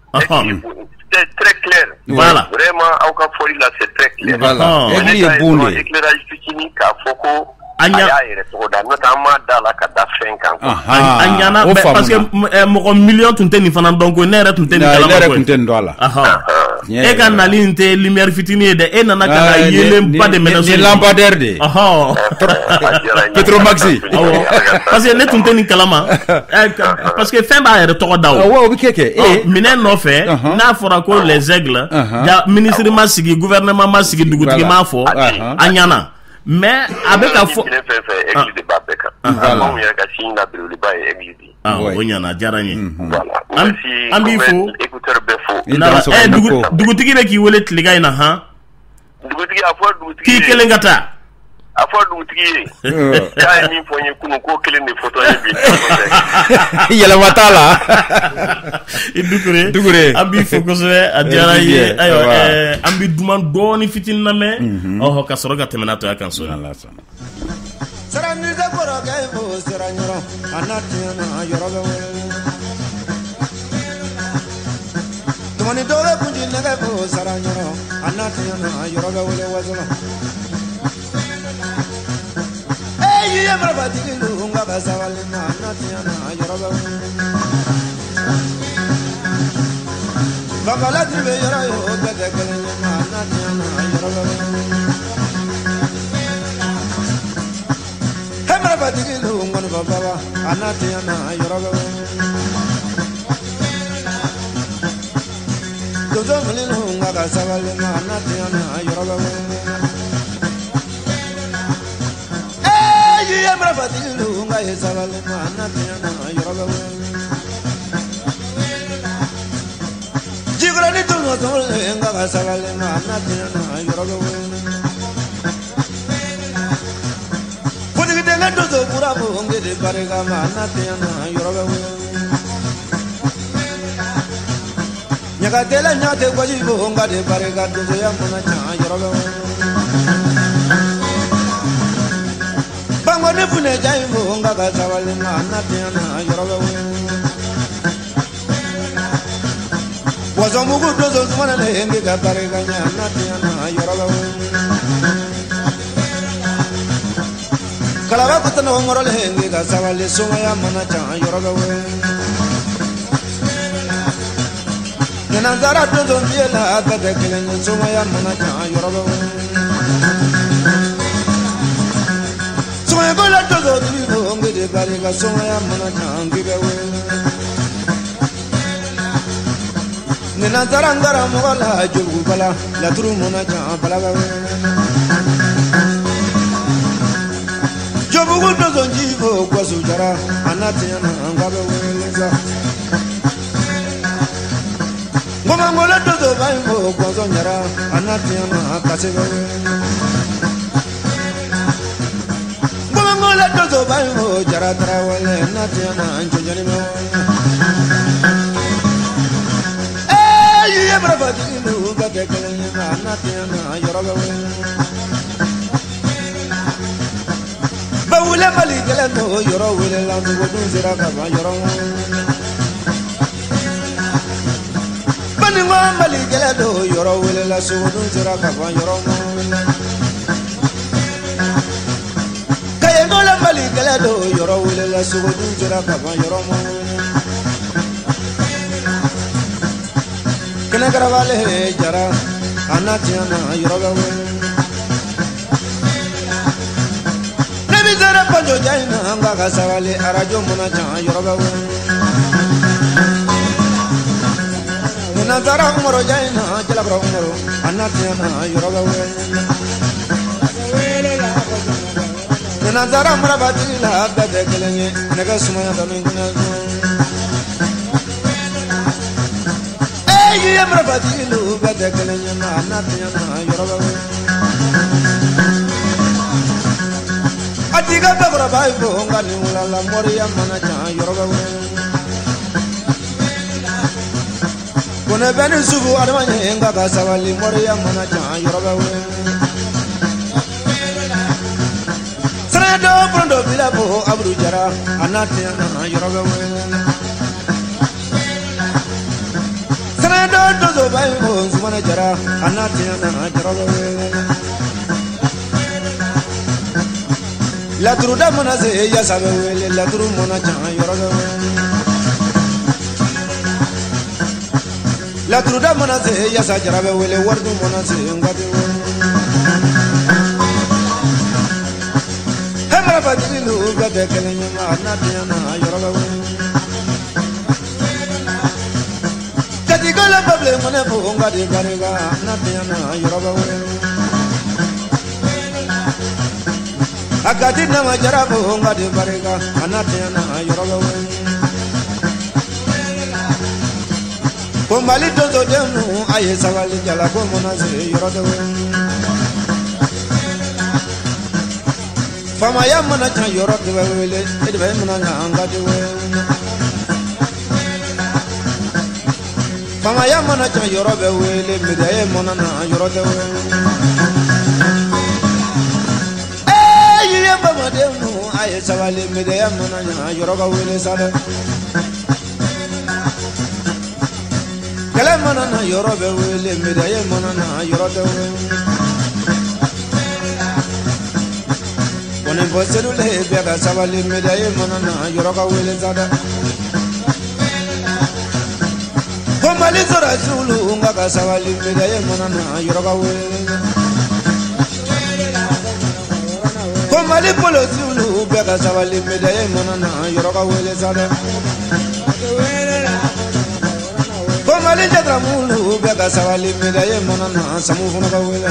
C'est très clair. Voilà. Vraiment, aw ka fɔli la, c'est très clair. Voilà. Aigle ye bon de ye. Éclairage fitinin k'a fɔ ko a y'a yɛrɛ tɔgɔ da, n'o tɛ an m'a da la ka da fɛn kan quoi. A ɲana, parce que mɔgɔ miliyɔn tun tɛ nin fana dɔn ko ne yɛrɛ tun tɛ nin kalama. Ne yɛrɛ tun tɛ nin dɔn a la. E ka nali in tɛ lumière fitinin ye dɛ, e nana ka na yeelenba de mɛnɛ so. Ni lampadaire de ye. Petromaxi. Awɔ, parce que ne tun tɛ nin kalama, parce que fɛn b'a yɛrɛ tɔgɔ da o. Awɔ, o bɛ kɛ. Minɛn nɔfɛ, n'a fɔra ko les aigles, ja ministre ma sigi, gouvernement ma sigi, dugutigi ma fɔ, a ɲana. Mais a bɛ ka fɔ. Minɛn fɛn fɛn, aigle de b'a bɛɛ kan. Anw yɛrɛ ka signe la belebeleba ye aigle de ye. O ɲana, a diyara n ye. Voilà. An b'i fo. Écouteur bɛɛ fo. Dugutigi bɛ k'i wele tilegan in na han. Dugutigi, a fɔ dugutigi ye. K'i kelen ka taa. A fɔ dugutigi ye. K'a ye min fɔ n ye kunun, k'o kelen de fɔtɔ ye bi. Yɛlɛma t'a la. I Dukure. An b'i fo kosɛbɛ, a diyara n ye. Ayiwa, an bɛ duman dɔɔni fitinin lamɛn. Ɔhɔ, ka sɔrɔ ka tɛmɛ n'a tɔ ye kan so. Sira kɔrɔkɛ fo sira ɲɔrɔ, a n'a tiɲɛna yɔrɔ bɛ wele. Tumani dɔw bɛ kunji nɛgɛ fo sira ɲɔrɔ, a n'a tiɲɛna yɔrɔ bɛ wele wasolo. Ee ye marabatigi lu nka ka sabali na, a n'a tiɲɛna yɔrɔ bɛ wele. Banbala tun bɛ yɔrɔ ye o bɛɛ tɛ kelen ye, a n'a tiɲɛna yɔrɔ bɛ wele. Marabatigi lu ngɔnifɔ baba, a n'a tiɲɛna yɔrɔ bɛ wele. Donso fili lu nka ka sabali ma, a n'a tiɲɛna yɔrɔ bɛ wele. Ee ye marabatigi lu nka ye sabali ma, a n'a tiɲɛna yɔrɔ bɛ wele. Jikɔrɔni tun sɔrɔ nka ka sabali ma, a n'a tiɲɛna yɔrɔ bɛ wele. Denkɛ donso kura fo n de barika ma, a n'a tiɲɛna yɔrɔ bɛ wele. Ɲagatɛla ɲa tɛ gɔsi fo n ka de barika, donsoya mana can yɔrɔ bɛ wele. Bangoni funɛja in fo n ka sabali ma, a n'a tiɲɛna yɔrɔ bɛ wele. Wasɔnbugu donso sumana ne n ka barika ɲɛ, a n'a tiɲɛna yɔrɔ bɛ wele. Kalaba kutana ngorole ngi ka sabali, sumaya mana can yɔrɔ bɛ wele. Nanzara donso fiyɛ la, bɛɛ tɛ kelen ye, sumaya mana can yɔrɔ bɛ wele. Sumaya kola donso tigi ko ngi de barika, sumaya mana can ngi bɛ wele. Nanzara karamɔgɔ la jogu bala, laturu mana can bala bɛ wele. Jobugu donso njibo kwasu jara, a n'a tiɲɛna n ka bɛ wele sa. Ngomangolo donso ba in fo gɔnsɔn jara, a n'a tiɲɛna kasi bɛ wele. Ngomangolo donso ba in fo jara tarawele, a n'a tiɲɛna jɔnjɔni bɛ wele. Ee ye marabatigi lu bɛɛ tɛ kelen ye, a n'a tiɲɛna yɔrɔ bɛ wele. Bawule Mali gɛlɛn n'o yɔrɔ wele la, nugu dun sera ka ban yɔrɔ wele. Baninko Mali gɛlɛn n'o yɔrɔ wele la, sogo dun sera ka ban yɔrɔ wele. Kayenkola Mali gɛlɛn n'o yɔrɔ wele la, sogo dun sera ka ban yɔrɔ wele. Kɛnɛkarabale jara, a n'a tiɲɛna yɔrɔ bɛ wele. Sera panjo jaina an ka sabali, arajo mana can yɔrɔ bɛ wele. Nanzara umaru jaina jalakɔrɔ umaru, a n'a tiɲɛna yɔrɔ bɛ wele. Nanzara marabatigi la bɛɛ tɛ kelen ye, nɛgɛ sumaya dɔɔni kunna. Ee ye marabatigi lu bɛɛ tɛ kelen ye, a n'a tiɲɛna yɔrɔ bɛ wele. Kati ka bakɔrɔba ye fo nka nin wulala moriya mana jan yɔrɔ bɛ wele. Kone bɛ ni sugu adama ye nka ka sabali moriya mana jan yɔrɔ bɛ wele. Sɛnɛdɔ fɔlɔ bila fo Abudu Jara a n'a tiɲɛ na yɔrɔ bɛ wele. Sɛnɛdɔ donsoba ye fo Sumana Jara a n'a tiɲɛ na yɔrɔ bɛ wele. Laturuda mana se yasa bɛ wele laturu mana jan yɔrɔ bɛ wele. Laturuda mana se yasa jara bɛ wele waridu mana se nkati wele. Hɛmɛrɛ fatigi lu bɛɛ tɛ kelen ye ma n'a tiɲɛ na yɔrɔ bɛ wele. Katikala babilen mɔnɛ fo nkati barika n'a tiɲɛ na yɔrɔ bɛ wele. Akati nama jara fo nkati barika a n'a tiɲɛ na yɔrɔ bɛ wele. Ko Mali donsodenw a ye sabali jala ko mana se yɔrɔ tɛ wele. Faamaya mana can yɔrɔ tɛ bɛ wele e de bɛ mana ɲa an ka tɛ wele. Faamaya mana can yɔrɔ bɛ wele médaille mana na yɔrɔ tɛ wele. Ee yiye bamadenw a ye sabali médaille mana ɲa yɔrɔ ka wele sa dɛ. Kɛlɛ mana na yɔrɔ bɛ wele médaille mana na yɔrɔ tɛ wele. Kɔni fɔ selule bɛɛ ka sabali médaille mana na yɔrɔ ka wele sa dɛ. Ko Mali sɔrɔdasiw nka ka sabali médaille mana na yɔrɔ ka wele. Ko Mali polosiw bɛɛ ka sabali médaille mana na yɔrɔ ka wele sa dɛ. Ko Mali jatramulu bɛɛ ka sabali médaille mana na samu fana ka wele.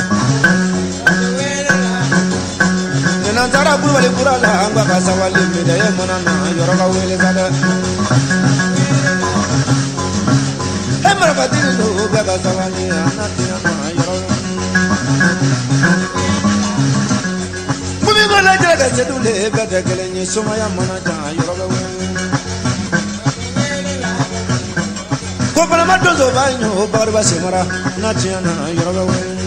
N'an taara Kulubali kura la an ka sabali médaille mana na yɔrɔ ka wele sa dɛ. E marifatigi bɛɛ ka sabali a n'a tiɲɛ na yɔrɔ. Kumi mana jɛ ka sedule bɛɛ tɛ kelen ye sumaya mana jan yɔrɔ bɛ wele. Ko fana donsoba ɲo Bakariba Semara n'a tiɲɛ na yɔrɔ bɛ wele.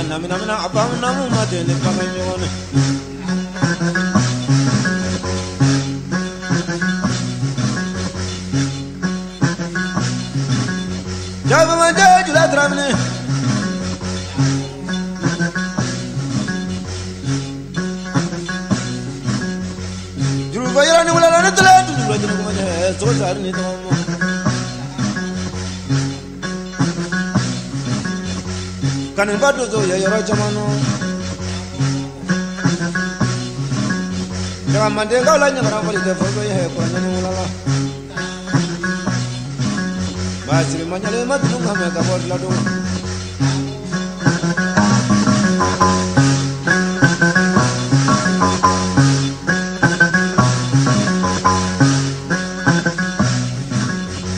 Namina abam namu madene paganyone. Jaba manje jula dramne. Juru bayra ni wala ni tla juru juru manje so sar ni tomo. Kanu ba dozo ya yɔrɔ caman nɔ. Jaga mandenkaw la ɲagara fɔli tɛ fɔ ye kɔrɔ ɲani wula la. Basiri ma ɲale ma tunu ka mɛn ka bɔ dilan don.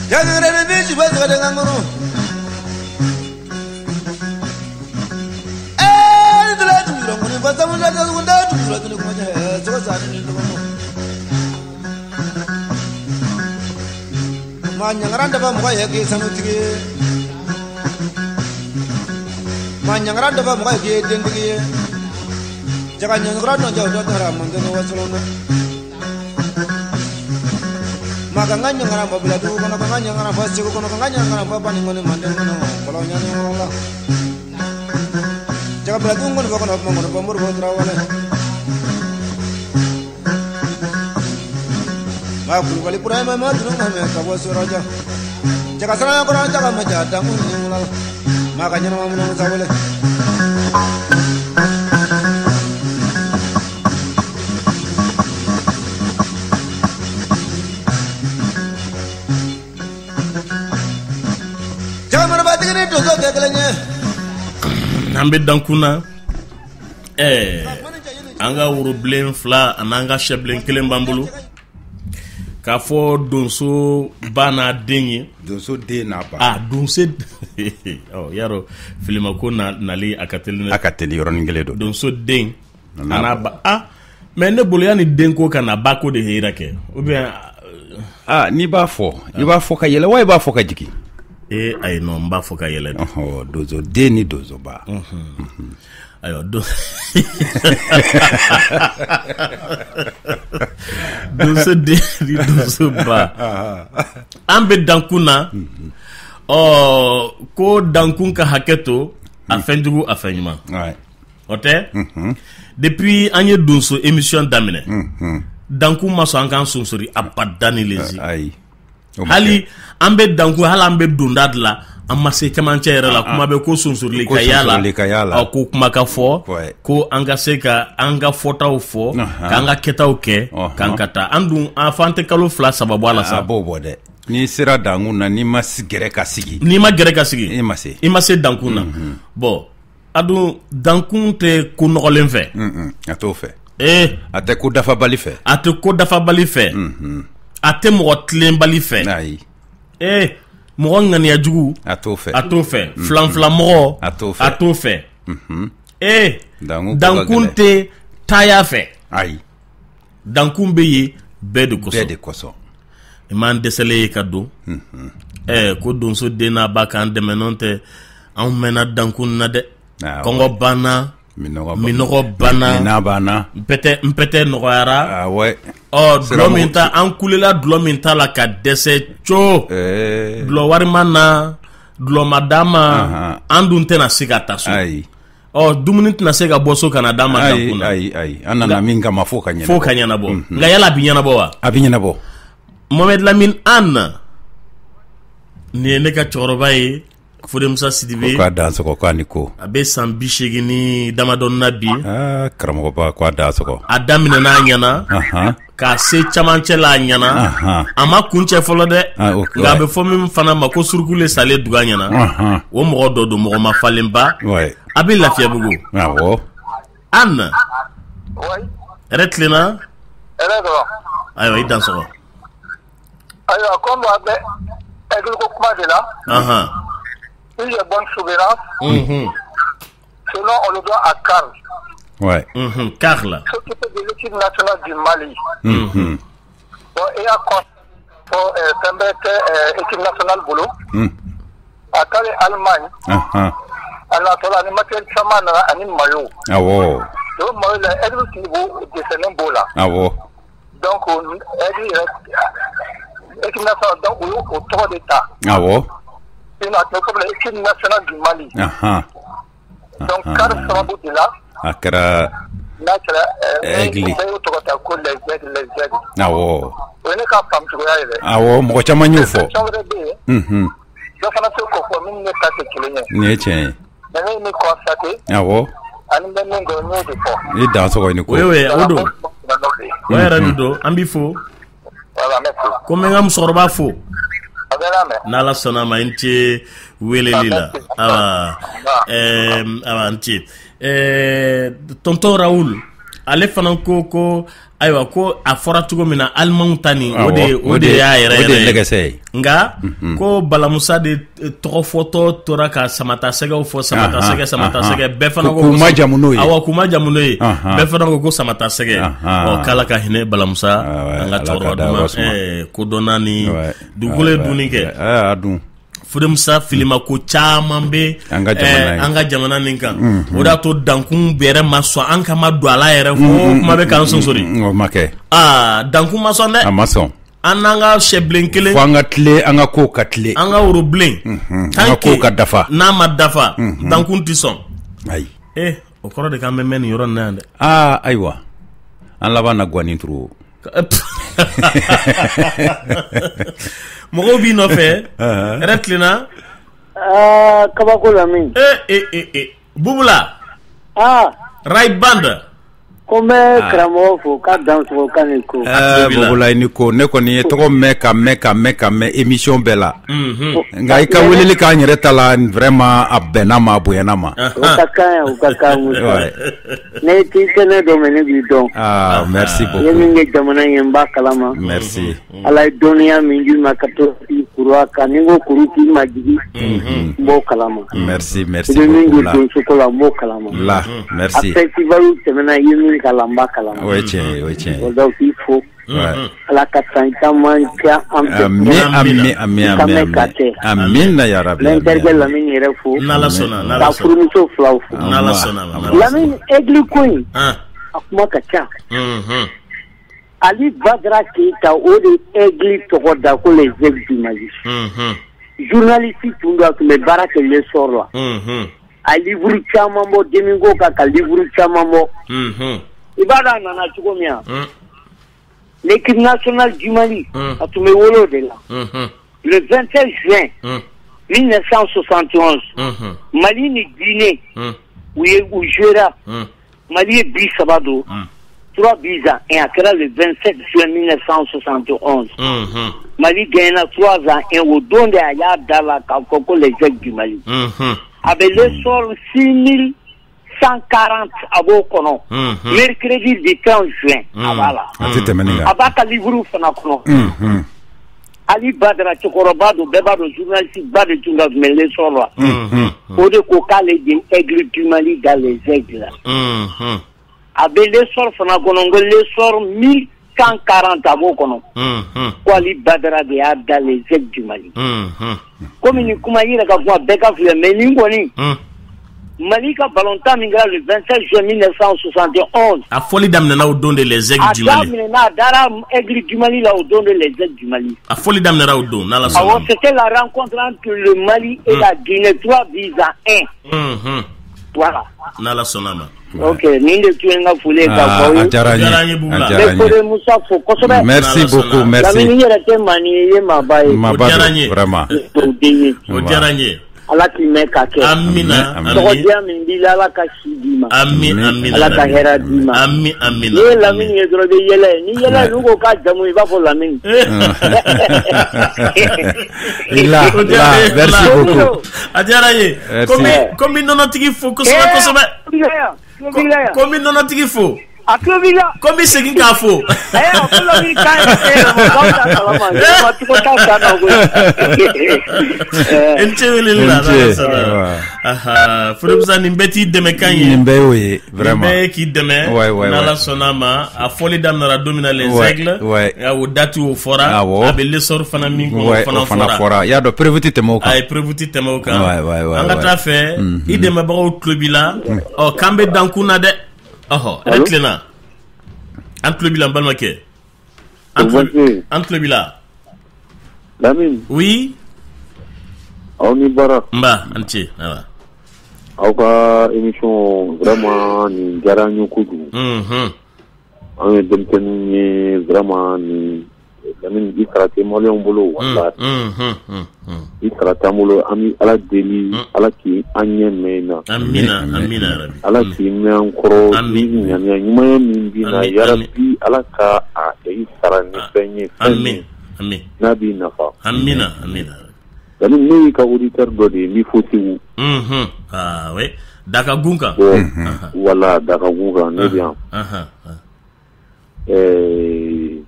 Jagere ni bi jiba sɛgɛ den ka ŋɔrɔ. Ma ɲangara dafa mɔgɔ ye k'i sanutigi ye. Ma ɲangara dafa mɔgɔ ye k'i ye dentigi ye. Jaga ɲangara dɔ jɛ o dɔ taara manden wasolon na. Ma ka n ka ɲangara bɔ Biladugu kɔnɔ ka n ka ɲangara bɔ Segu kɔnɔ ka n ka ɲangara bɔ Banikɔni manden kɔnɔ kɔlɔn ɲani yɔrɔ la. Jaga Biladugu kɔni fɔ kɔnɔ kuma kɔnɔ fɔ Moribo Tarawele. Ma Kulubali Burahima ma tunu ka mɛn ka bɔ Sɔrɔja. Jaga saranya kɔrɔ jaga ma ja damu ni wula la. Ma ka ɲɛnama minnu sawele. Jaga marabatigi ni donso tɛ kelen ye. An bɛ dankun na. An ka worobilen 2 ani an ka sɛbilen 1 b'an bolo. K'a fɔ donso ba n'a den ye. Donso den n'a ba. Ah, donso. Ɔ yarɔ filimako nali a ka teli. A ka teli yɔrɔnin kelen don. Donso den a n'a ba. Ah, mais ne bolo yanni den ko ka na ba ko de hera kɛ ou bien. Ah, n'i b'a fɔ i b'a fɔ ka yɛlɛ wa i b'a fɔ ka jigin. Ayi non, n b'a fɔ ka yɛlɛ de. Ɔhɔ, donso den ni donso ba. Ayiwa donso den ni donso ba. An bɛ dankun na. Ɔ ko dankun ka hakɛ to a fɛn jugu a fɛn ɲuman. O tɛ. Depuis an ye donso émission daminɛ. Dankun ma sɔn an k'an sonsori abada ni lezi. Ayi. Hali an bɛ dankun hali an bɛ donda de la. An ma se cɛmancɛ yɛrɛ la kuma bɛ ko sonsorili ka y'a la ko kuma ka fɔ ko an ka se ka an ka fɔtaw fɔ k'an ka kɛtaw kɛ k'an ka taa an dun an fɔ an tɛ kalo 2 3 bɔ a la sa. A b'o bɔ dɛ. N'i sera dankun na n'i ma gɛrɛ ka sigi. N'i ma gɛrɛ ka sigi. I ma se. I ma se dankun na. Bon a dun dankun tɛ ko nɔgɔlen fɛ. A t'o fɛ. A tɛ ko dafabali fɛ. A tɛ ko dafabali fɛ. A tɛ mɔgɔ tilenbali fɛ. Ayi. Mɔgɔ ŋaniya jugu a t'o fɛ. A t'o fɛ. Filanfilamɔgɔ a t'o fɛ. A t'o fɛ. Dankun tɛ taaya fɛ. Ayi. Dankun bɛ yen bɛɛ de kosɔn. Bɛɛ de kosɔn. I m'an dɛsɛlen ye ka don. Ko donso den n'a ba k'an dɛmɛ n'o tɛ anw mɛnna dankun na dɛ. Kɔngɔ banna. Minɔgɔ banna. Minna banna. N pɛtɛ nɔgɔyara. Awɔ. Ɔ dulɔ min ta an kulela dulɔ min ta la ka dɛsɛ co. Dulɔ wari ma na dulɔ ma d'an ma an dun tɛna se ka taa so. Ayi. Ɔ dumuni tɛna se ka bɔ so ka na d'an ma dankun na. Ayi an nana min kama fo ka ɲɛnabɔ. Fo ka ɲɛnabɔ. Nka yala a bɛ ɲɛnabɔ wa? A bɛ ɲɛnabɔ. Mohamed Lamine Anne nin ye ne ka cɛkɔrɔba ye. Fode Musa Sidibe. Ko k'a dansɔgɔ k'a ni ko. A bɛ san 80 ni damadɔni na bi. Aa karamɔgɔba k'a dansɔgɔ. A daminɛna a ɲɛna. K'a se camancɛ la a ɲɛna. A ma kuncɛ fɔlɔ dɛ. Nka a bɛ fɔ min fana ma ko surukule salen duga ɲɛna. O mɔgɔ dɔ don mɔgɔ ma falenba. A bɛ Lafiyabugu. Awɔ. Anne. Hɛrɛ tilenna. Hɛrɛ dɔrɔn. Ayiwa i dansɔgɔ. Ayiwa komi a bɛ aigle ko kuma de la. Une bonne souvenance. Sinon, on le doit à Karl. Ouais. Karl. S'occuper de l'équipe nationale du Mali. Bon, et à quoi équipe nationale boulot. À Karl Allemagne. À la tola, ni matériel chaman, ani maillot. Ah ouais. Donc, maillot là, elle est niveau de ce niveau là. Ah ouais. Donc, elle est équipe nationale, donc, au trois d'État. Ah ouais. Une équipe nationale du Mali. Donc, car sababu de la. A kɛra. N'a kɛra. Aigle. Bɛɛ y'o tɔgɔ ta ko les aigles, les aigles. Awɔ. O ye ne ka faamu cogoya ye dɛ. Awɔ, mɔgɔ caman y'o fɔ. Fɛn wɛrɛ bɛ yen. Dɔ fana tɛ k'o fɔ min ni ne ta tɛ kelen ye. Nin ye tiɲɛ ye. Mais ne ye min constaté. Awɔ. Ani bɛ min dɔn n y'o de fɔ. I dan sɔgɔ i ni ko. Oui, o don. O yɛrɛ de don, an b'i fo. Voilà, merci. Ko n bɛ n ka musokɔrɔba fo. N'ala sɔnna ma i ni ce weleli la. Awa awa n ce. Tonton Raoul ale fana ko ayiwa ko a fɔra cogo min na alimanw ta nin o de y'a yɛrɛ yɛrɛ o de ye nɛgɛsɛ ye. Nka ko Balamusa de tɔgɔ fɔtɔ tora ka samatasɛgɛw fɔ samatasɛgɛ bɛɛ fana ko k'u ma jamu n'o ye. Awɔ k'u ma jamu n'o ye. Bɛɛ fana ko samatasɛgɛ. Ɔ k'Ala ka hinɛ Balamusa an ka cɛkɔrɔba duman kodɔnna ni dugukolo ye dunni kɛ. A dun. Fode Musa filima ko caman bɛ an ka jamana nin kan. O de y'a to dankun yɛrɛ ma sɔn an ka ma don a la yɛrɛ fo kuma bɛ k'an sonsori. O ma kɛ. Aa dankun ma sɔn dɛ. A ma sɔn. An n'an ka sɛbilen kelen. Fo an ka tile an ka kow ka tile. An ka worobilen. An ka kow ka dafa. N'a ma dafa. Dankun tɛ sɔn. Ayi. O kɔrɔ de k'an bɛ mɛn nin yɔrɔ nin na yan dɛ. Aa ayiwa an laban na guwanin turu. Mɔgɔw b'i nɔfɛ. Hɛrɛ tilenna. Kabako Lamini. Bubula. Ray Band. Ko n bɛ karamɔgɔ fo k'a dansɔgɔ k'a ni ko. Bubula i ni ko ne kɔni ye tɔgɔ mɛn ka mɛn ka mɛn ka mɛn émission bɛɛ la. Nka i ka weleli k'an yɛrɛ ta la vraiment a bɛnna ma a bonyana ma. O ka kan o ka kan Musa. Ne t'i kɛnɛ dɔn mais ne b'i dɔn. Ah merci beaucoup. I ye min kɛ jamana ye n b'a kalama. Merci. Ala ye dɔnniya min d'i ma ka to i kuru a kan ni n ko kuru k'i majigin. N b'o kalama. Merci merci I bɛ min beaucoup kɛ donsoko la n b'o kalama. La merci. A festival tɛmɛna i ye min k'a la n b'a kalama. O ye tiɲɛ ye o ye tiɲɛ ye. Donc k'i fo. Ala ka san caman kɛ an fɛ. Ami ami ami ami amina ya rabi. N bɛ n terikɛ Lamini yɛrɛ fo. N'Ala sɔnna n'Ala sɔnna. Ka furumuso filaw fo. N'Ala sɔnna. Lamini aigle ko in. A kuma ka ca. Ali Badara Keyita o de aigle tɔgɔ da ko les aigles du Mali. Journaliste tun don a tun bɛ baara kɛ L'Essor la. A livre caman bɔ Deminko kan ka livre caman bɔ. I b'a dɔn a nana cogo min wa. L'équipe nationale du Mali a tun bɛ wolo o de la. Le 27 juin 1971 Mali ni Guinée u ye u jouera Mali ye but 3 don. 3 buts à 1 a kɛra le 27 juin 1971. Mali gagna 3 à 1 o don de a y'a da la k'a fɔ ko les aigles du Mali. A bɛ L'Essor 6140 a b'o kɔnɔ. Mercredi du 15 juin a b'a la. A tɛ tɛmɛ nin kan. A b'a ka livre fana kɔnɔ. Ali Badara cɛkɔrɔba don bɛɛ b'a dɔn journaliste ba de tun ka tun bɛ L'Essor la. O de ko k'ale de aigle du Mali dans les aigles la. A bɛ L'Essor fana kɔnɔ n ko L'Essor 1140 a b'o kɔnɔ. Ko Ali Badara de y'a da les aigles du Mali. Komi nin kuma i yɛrɛ ka kuma bɛɛ ka filɛ mais nin kɔni. Mali ka ballontan min kɛra le 27 juin 1971. A fɔli daminɛna o don de les aigles du Mali. A daminɛna a dara aigle du Mali la o don de les aigles du Mali. A fɔli daminɛna o don n'Ala sɔnna. Awɔ c'était la rencontre entre le Mali et la Guinée 3 buts à 1. Voilà. N'Ala sɔnna ma. Ok nin de tun ye n ka foli ye k'a fɔ aw ye. A diyara n ye a diyara n ye. N bɛ Kode Musa fo kosɛbɛ. Merci beaucoup merci. Lamini i yɛrɛ tɛ maa ni ye i ye maaba ye. Maaba don vraiment. O den ye. O diyara n ye. Ala k'i mɛn ka kɛ. Amina. Tɔgɔdiya min b'i la Ala ka si d'i ma. Ami amina. Ala ka hɛrɛ d'i ma. Ami amina. N'i ye Lamini ye dɔrɔn i bɛ yɛlɛ ni yɛlɛ n'u ko k'a jamu i b'a fɔ Lamini. La merci beaucoup. A diyara n ye. Ko n bɛ nɔnɔtigi fo kosɛbɛ kosɛbɛ. Ko n bɛ nɔnɔtigi fo. A tulo b'i la. Ko n bɛ segin k'a fo. A ko Lamini k'a ye e yɛrɛ ma k'aw t'a kalama yɛlɛma cogo t'a san na koyi. I ni ce weleli la. N'Ala sɔnna. Fure nin bɛɛ t'i dɛmɛ kan ye. Nin bɛɛ y'o ye vraiment. Nin bɛɛ ye k'i dɛmɛ. N'Ala sɔnna a ma a fɔli daminɛra don min na les aigles. O date o fɔra. A bɛ L'Essor fana min kɔnɔ o fana fɔra. I y'a dɔn preuve tɛ tɛmɛ o kan. Ayi preuve tɛ tɛmɛ o kan. An ka taa fɛ i dɛmɛbagaw tulo b'i la. Ɔ k'an bɛ dan kun na dɛ. Ɔhɔ ne tilenna an tulo b'i la n balimakɛ an tulo b'i la. Lamini. Oui. Aw ni baara. Nba an ce. Aw ka émission vraiment nin diyara n ye kojugu. Anw ye denmisɛnninw ye vraiment nin Lamini i sara tɛ maliyɛnw bolo walahi. I sara t'an bolo an bɛ Ala deli Ala k'i an ɲɛ mɛn i na. Amina amina yarabi. Ala k'i mɛn an kɔrɔ ni ŋaniya ɲumanya min b'i na yarabi Ala ka a i sara ni fɛn ye fɛn min n'a b'i nafa. Amina amina. Lamini ne y'i ka auditeur dɔ de ye n b'i fo Segu. Ah oui Dakagun kan. Voilà Dakagun kan ne bɛ yan.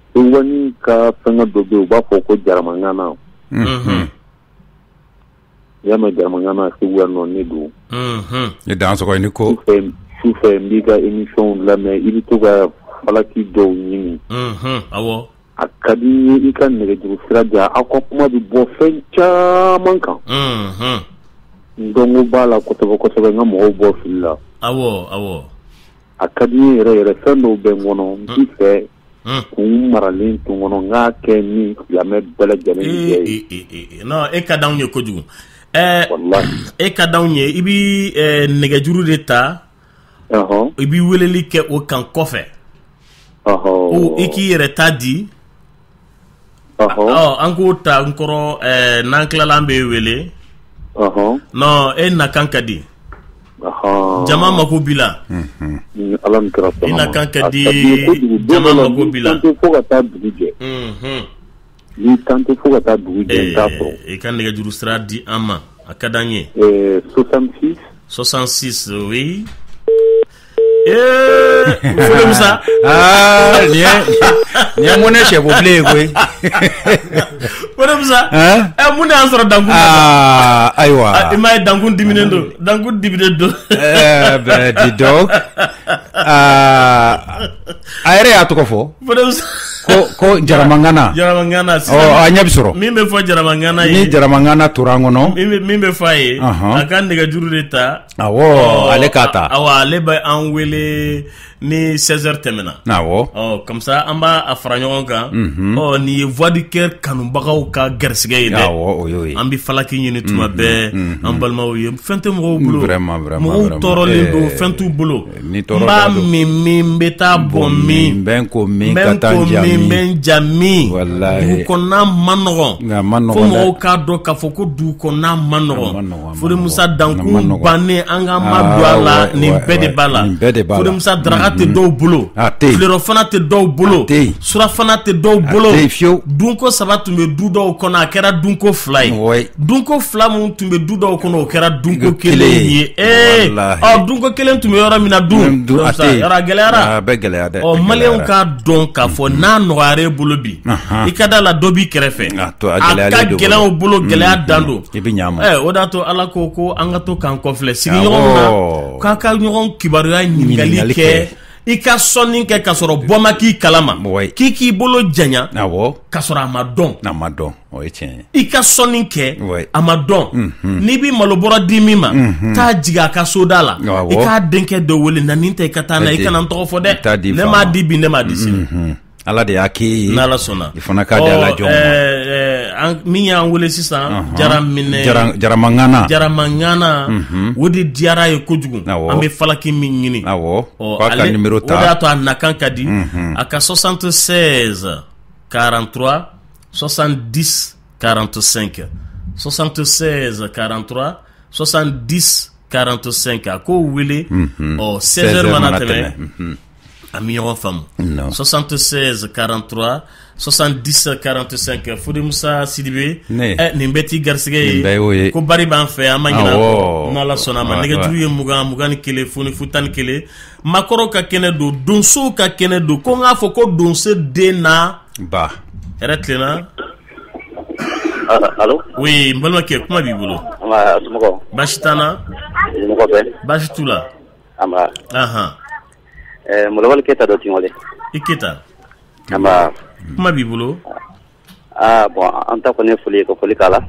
Seguwani ka fɛngɛ dɔ bɛ yen u b'a fɔ ko jaramangana. I y'a mɛn jaramangana Segu yan nɔ ne don. I dansɔgɔ i ni ko. Sufɛ n b'i ka émission lamɛn i bɛ to ka falaki dɔw ɲini. Awɔ. A ka di n ye i ka nɛgɛjuru sira di yan aw ka kuma bɛ bɔ fɛn caman kan. N dɔnko b'a la kosɛbɛ kosɛbɛ n ka mɔgɔw bɔ fili la. Awɔ awɔ. A ka di n ye yɛrɛ yɛrɛ fɛn dɔw bɛ n kɔnɔ n t'i fɛ. Kun maralen tun kɔnɔ n k'a kɛ ni silamɛ bɛɛ lajɛlen jɛ ye. Non e ka d'anw ye kojugu. E ka d'anw ye i bi nɛgɛjuru de ta. I bi weleli kɛ o kan kɔfɛ. O i k'i yɛrɛ ta di. An k'o ta n kɔrɔ n'an tilala an bɛ wele. Non e nakan ka di. Jama mako b'i la. Ala ni kira sɔnna. I na kan ka di jama mago b'i la. Fo ka taa dugu jɛ. N'i kan tɛ fo ka taa dugu jɛ n t'a sɔrɔ. I ka nɛgɛjuru sira di an ma, a ka d'an ye. 66. 66, oui. Fode Musa. Aa, nin ye mɔnɛ sɛbo bilen ye koyi. Fode Musa. Ɛ, mun de y'an sɔrɔ dankun na? Aa, ayiwa. I m'a ye dankun diminen don, dankun diminen don. Ben dis donc. Aa, a yɛrɛ y'a tɔgɔ fɔ. Fode Musa. Ko Jaramangana. Jaramangana sisan. Ɔ, a ɲɛ bɛ sɔrɔ. Min bɛ fɔ Jaramangana ye. Ni Jaramangana tora an kɔnɔ. Min bɛ fɔ a ye. A ka nɛgɛjuru de ta. Awɔ, ale k'a ta. Awɔ, ale bɛ an wele ni 16h tɛmɛna. Awɔ. Ɔ, comme ça an b'a a fara ɲɔgɔn kan. Ɔ, nin ye voix du cœur kanubagaw ka garisɛgɛ ye dɛ. Awɔ, o y'o ye. An bɛ falaki ɲini tuma bɛɛ. An balimaw ye, fɛn tɛ mɔgɔw bolo. Vraiment, vraiment. Mɔgɔw tɔɔrɔlen don, fɛn t'u bolo. Ni tɔɔrɔ n b'a min min, n bɛ taa bɔn min. N bɛ n ko min ka taa n ja min. N bɛ n ja min. Walahi. Dugu kɔnɔna man nɔgɔn. A man nɔgɔn dɛ. Fo mɔgɔw k'a dɔn k'a fɔ ko dugu kɔnɔna man nɔgɔn. Fode Musa dankun bannen, an ka ma don a la, nin bɛɛ de b'a la. Nin bɛɛ de b'a la. Fode Musa daraka tɛ dɔw bolo. Tilerɔfana tɛ dɔw bolo. Surafana tɛ dɔw bolo. Dunko 3 tun bɛ du dɔw kɔnɔ, a kɛra dunko 2 ye. Dunko 2 mun tun bɛ du dɔw kɔnɔ, o kɛra dunko 1 ye. Ee, ɔ, dunko 1 tun bɛ yɔrɔ min na dun. Yɔrɔ a gɛlɛyara. A bɛ gɛlɛya dɛ. Ɔ, maliyɛnw k'a dɔn k'a fɔ n'a nɔgɔyara e bolo bi, i ka da la dɔ b'i kɛrɛfɛ. A ka gɛlɛn o bolo, gɛlɛya dan don. I bɛ ɲ'a ma. O de y'a to Ala ko an ka to k'an kɔfilɛ sigiɲɔgɔnw na, k'a ka ɲɔgɔn kibaruya ɲininkali kɛ. I ka sɔnni kɛ k'a sɔrɔ bɔ ma k'i kalama. K'i k'i bolo janya. Awɔ. K'a sɔrɔ a ma dɔn. A ma dɔn, o ye tiɲɛ ye. I ka sɔnni kɛ. A ma dɔn. N'i bɛ malobɔrɔ di min ma. Taa jigin a ka soda la. I k'a denkɛ dɔ wele, na nin ta i ka taa n'a ye, i kana n tɔgɔ fɔ dɛ. Ne m'a di bi, ne m'a di sini. Ala de y'a k'e ye. N'Ala sɔnna. I fana k'a di Ala jɔnw ma. Min y'an wele sisan. Jaramangana. Jaramangana. O de diyara ye kojugu. An bɛ falaki min ɲini. Awɔ. K'a ka numéro ta. O de y'a to a nakan ka di. A ka 76 43 70 45. 76 43 70 45. A k'o wele. Ɔ, 16h mana tɛmɛ. A mi ɲɔgɔn faamu. 76 43 70 45. Fode Musa Sidibe. Nin bɛɛ t'i garisɛgɛ ye. Ko bari b'an fɛ, an ma ɲinɛ kɔ. N'Ala sɔnna a ma. Nɛgɛjuru ye 20 21 0 0 11. Makɔrɔw ka kɛnɛ don, donsow ka kɛnɛ don. Ko n k'a fɔ ko donso den na. Ba. Hɛrɛ tilenna. Allo. Oui, n balimakɛ, kuma b'i bolo. Nba, somɔgɔw. Baasi t'an na. Somɔgɔw bɛ. Baasi t'u la. Nba. Ahan. Molobali Keyita dɔ Tingole. I Keyita. Nba. Kuma b'i bolo. Aa, bon, an ta kɔni ye foli ye, ka foli k'a la.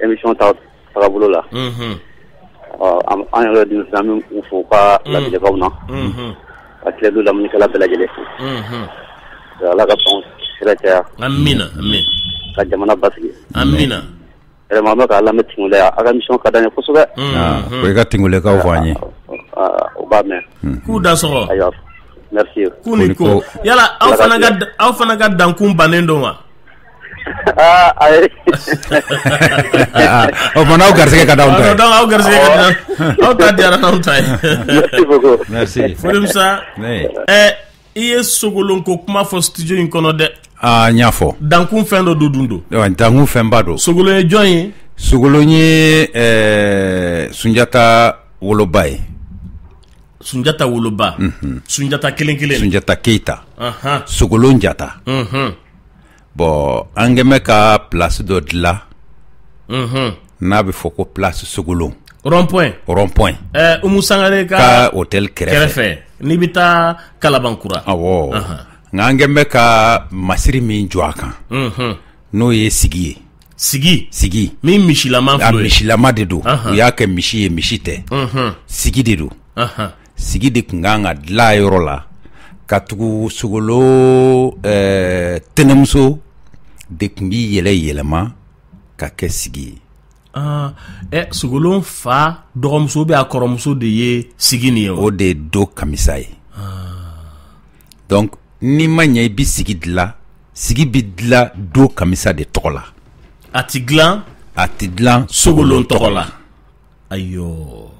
Émission ta tagabolo la. Ɔ, an yɛrɛ denmisɛnnin, an bɛ u fo u ka ladilikanw na. Ka Kiledu lamɛnnikɛla bɛɛ lajɛlen fo. Ala ka sɔn sira caya. Amina, amin. Ka jamana basigi. Amina. Vraiment, an bɛ k'a lamɛn Tingole, a ka émission ka d'an ye kosɛbɛ. Ko i ka Tingolekaw fɔ an ye. U b'a mɛn. K'u da sɔgɔ. Ayiwa, merci. K'u ni ko. Yala aw fana ka dankun bannen don wa? Aa, ayi. O tuma aw garisɛgɛ ka d'anw ta ye. Donc aw garisɛgɛ ka d'anw, aw ta diyara n'anw ta ye. Merci beaucoup. Merci. Fode Musa. I ye sogolonko kuma fɔ studio in kɔnɔ dɛ. Aa, n y'a fɔ. Dankun fɛn dɔ don dun don. Dankun fɛnba don. Sogolon ye jɔn ye? Sogolon ye Sunjata woloba ye. Sunjata woloba. Sunjata kelen kelen. Sunjata Keyita. Sogolon Jata. Bon, an kɛn bɛ ka place dɔ dilan. N'a bɛ fɔ ko place Sogolon. Rond point. Rond point. Umu Sangare ka hôtel kɛrɛfɛ. N'i bɛ taa Kalabankura. Awɔ. Nka an kɛn bɛ ka masiri min jɔ a kan. N'o ye sigi ye. Sigi. Sigi. Min misilama filɛ. A misilama de don. U y'a kɛ misi ye, misi tɛ. Sigi de don. Sigi de tun kan ka dilan yɔrɔ la. Ka tugu Sogolon tɛnɛmuso de tun b'i yɛlɛ yɛlɛma ka kɛ sigi ye. Sogolon fa dɔgɔmuso bɛ a kɔrɔmuso de ye sigi nin ye. O de ye do kamisa ye. Donc n'i ma ɲɛ i bɛ sigi dilan, sigi bɛ dilan do kamisa de tɔgɔ la. A ti dilan? A ti dilan Sogolon tɔgɔ la. Ayo.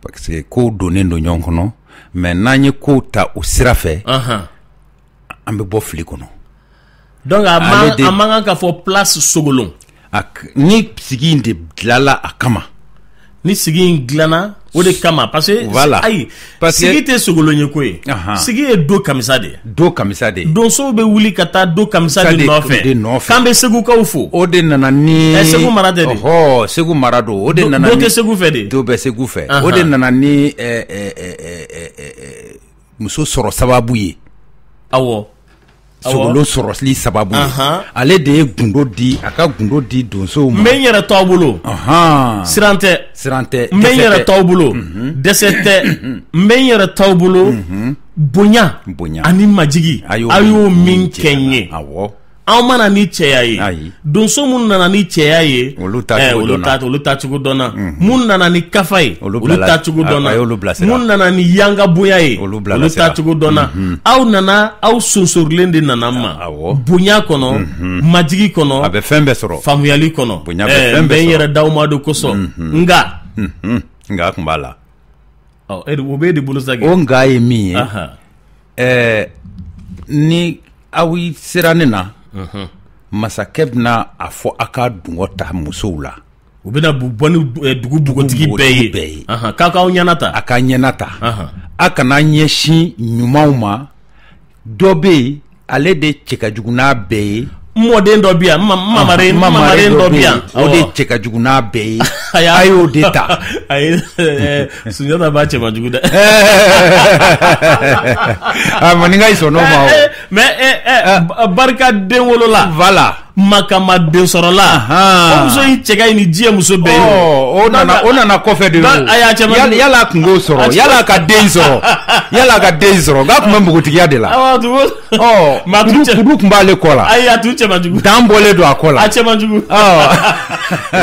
Parce que kow donnen don ɲɔgɔn kɔnɔ, mais n'an ye kow ta o sira fɛ, an bɛ bɔ fili kɔnɔ. Donc a man kan ka fɔ place Sogolon. Ni sigi in de dilanla a kama. Ni sigi in dilanna o de kama, parce que voilà, ayi, sigi tɛ Sogolon ye ko ye. Sigi ye do kamisa de ye. Do kamisa de ye. Donsow bɛ wuli ka taa do kamisa de nɔfɛ. K'an bɛ Segukaw fo. O de nana ni. Segu mara tɛ de. Ɔhɔ, Segu mara don. O de nana ni. Do tɛ Segu fɛ de. Do bɛ Segu fɛ. O de nana ni muso sɔrɔ sababu ye. Awɔ. Sogolon sɔrɔli sababu ye. Ale de ye gundo di, a ka gundo di donsow ma. N bɛ n yɛrɛ t'aw bolo. Siran tɛ. Siran tɛ. N bɛ n yɛrɛ t'aw bolo. Dɛsɛ tɛ. N bɛ n yɛrɛ t'aw bolo. Bonya. Bonya. Ani majigi. A y'o min kɛ n ye. Awɔ. Aw ma na ni cɛya ye. Donso minnu nana ni cɛya ye, olu ta cogo dɔnna. Minnu nana ni kafa ye, olu ta cogo dɔnna. Minnu nana ni yanga bonya ye, olu ta cogo dɔnna. Aw nana, aw sonsorilen de nana n ma. Bonya kɔnɔ, majigi kɔnɔ, a bɛ fɛn bɛɛ sɔrɔ. Faamuyali kɔnɔ. Bonya bɛ fɛn bɛɛ sɔrɔ. N bɛ n yɛrɛ d'aw ma de kosɔn. Nka. Nka tun b'a la. O b'e de bolo sa kɛ. O nka ye min ye, ni aw sera ne na. Masakɛ bɛna a fɔ a ka dungɔ ta musow la. U bɛna bɔ ni dugu npogotigi bɛɛ ye. K'a k'aw ɲɛna ta. A k'a ɲɛna ta. A kana ɲɛsin ɲumanw ma. Dɔ bɛ yen, ale de cɛ ka jugu n'a bɛɛ ye. N mɔden dɔ bɛ yan, n mamaren dɔ bɛ yan. O de cɛ ka jugu n'a bɛɛ ye. A y'o de ta. Ayi, Sunjata b'a cɛ man jugu dɛ. Ah, maninka i sɔnn'o ma o. Mais barika den wolola. Voilà. Makama den sɔrɔla. O muso in cɛ ka ɲi ni diɲɛ muso bɛɛ ye. O nana kɔfɛ de o. Yala a tun k'o sɔrɔ, yala a ka den sɔrɔ, yala a ka den sɔrɔ, nka a tun bɛ npogotigiya de la. Awɔ, kudu tun b'ale kɔ la. Ayi, a tun cɛ man jugu. Dan bɔlen don a kɔ la. A cɛ man jugu.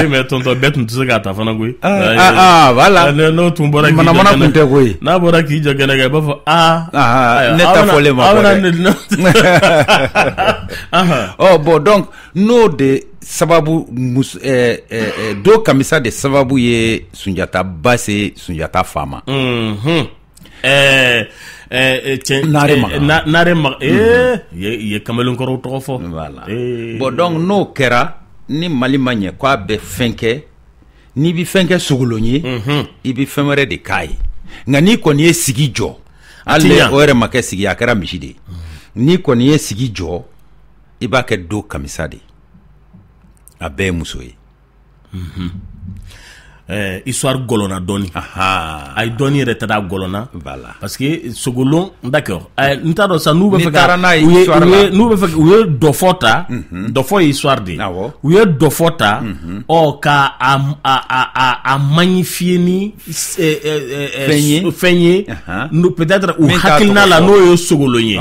Mais tonton bɛɛ tun tɛ se k'a ta fana koyi. Voilà. N'o tun bɔra k'i jɔ kɛnɛ. Manamana tun tɛ koyi. N'a bɔra k'i jɔ kɛnɛ kan, i b'a fɔ aa. Ne ta fɔlen ma bɔ dɛ. Ɔ bon, donc n'o de sababu do kamisa de sababu ye Sunjata ba se Sunjata fa ma. Nare Maga ye kamalenkɔrɔw tɔgɔ fɔ. Voilà. Bon, donc n'o kɛra, ni Mali ma ɲɛ k'a bɛ fɛn kɛ, n'i bɛ fɛn kɛ Sogolon ye, i bɛ fɛn wɛrɛ de k'a ye. Nka n'i kɔni ye sigi jɔ, hali o yɛrɛ ma kɛ sigi, a kɛra misi de ye. N'i kɔni ye sigi jɔ, i b'a kɛ do kamisa de ye. A bɛɛ ye muso ye. Histoire gɔlɔnna dɔɔni. A ye dɔɔni yɛrɛ ta gɔlɔnna. Voilà. Parce que Sogolon, d'accord. N t'a dɔn sa n'u bɛ fɛ ka n'u bɛ fɛ u ye dɔfɔ ta. Dɔfɔ ye histoire de ye. U ye dɔfɔ ta. Ɔ ka a magnifier ni fɛn ye. Peut-être u hakilina la n'o ye Sogolon ye.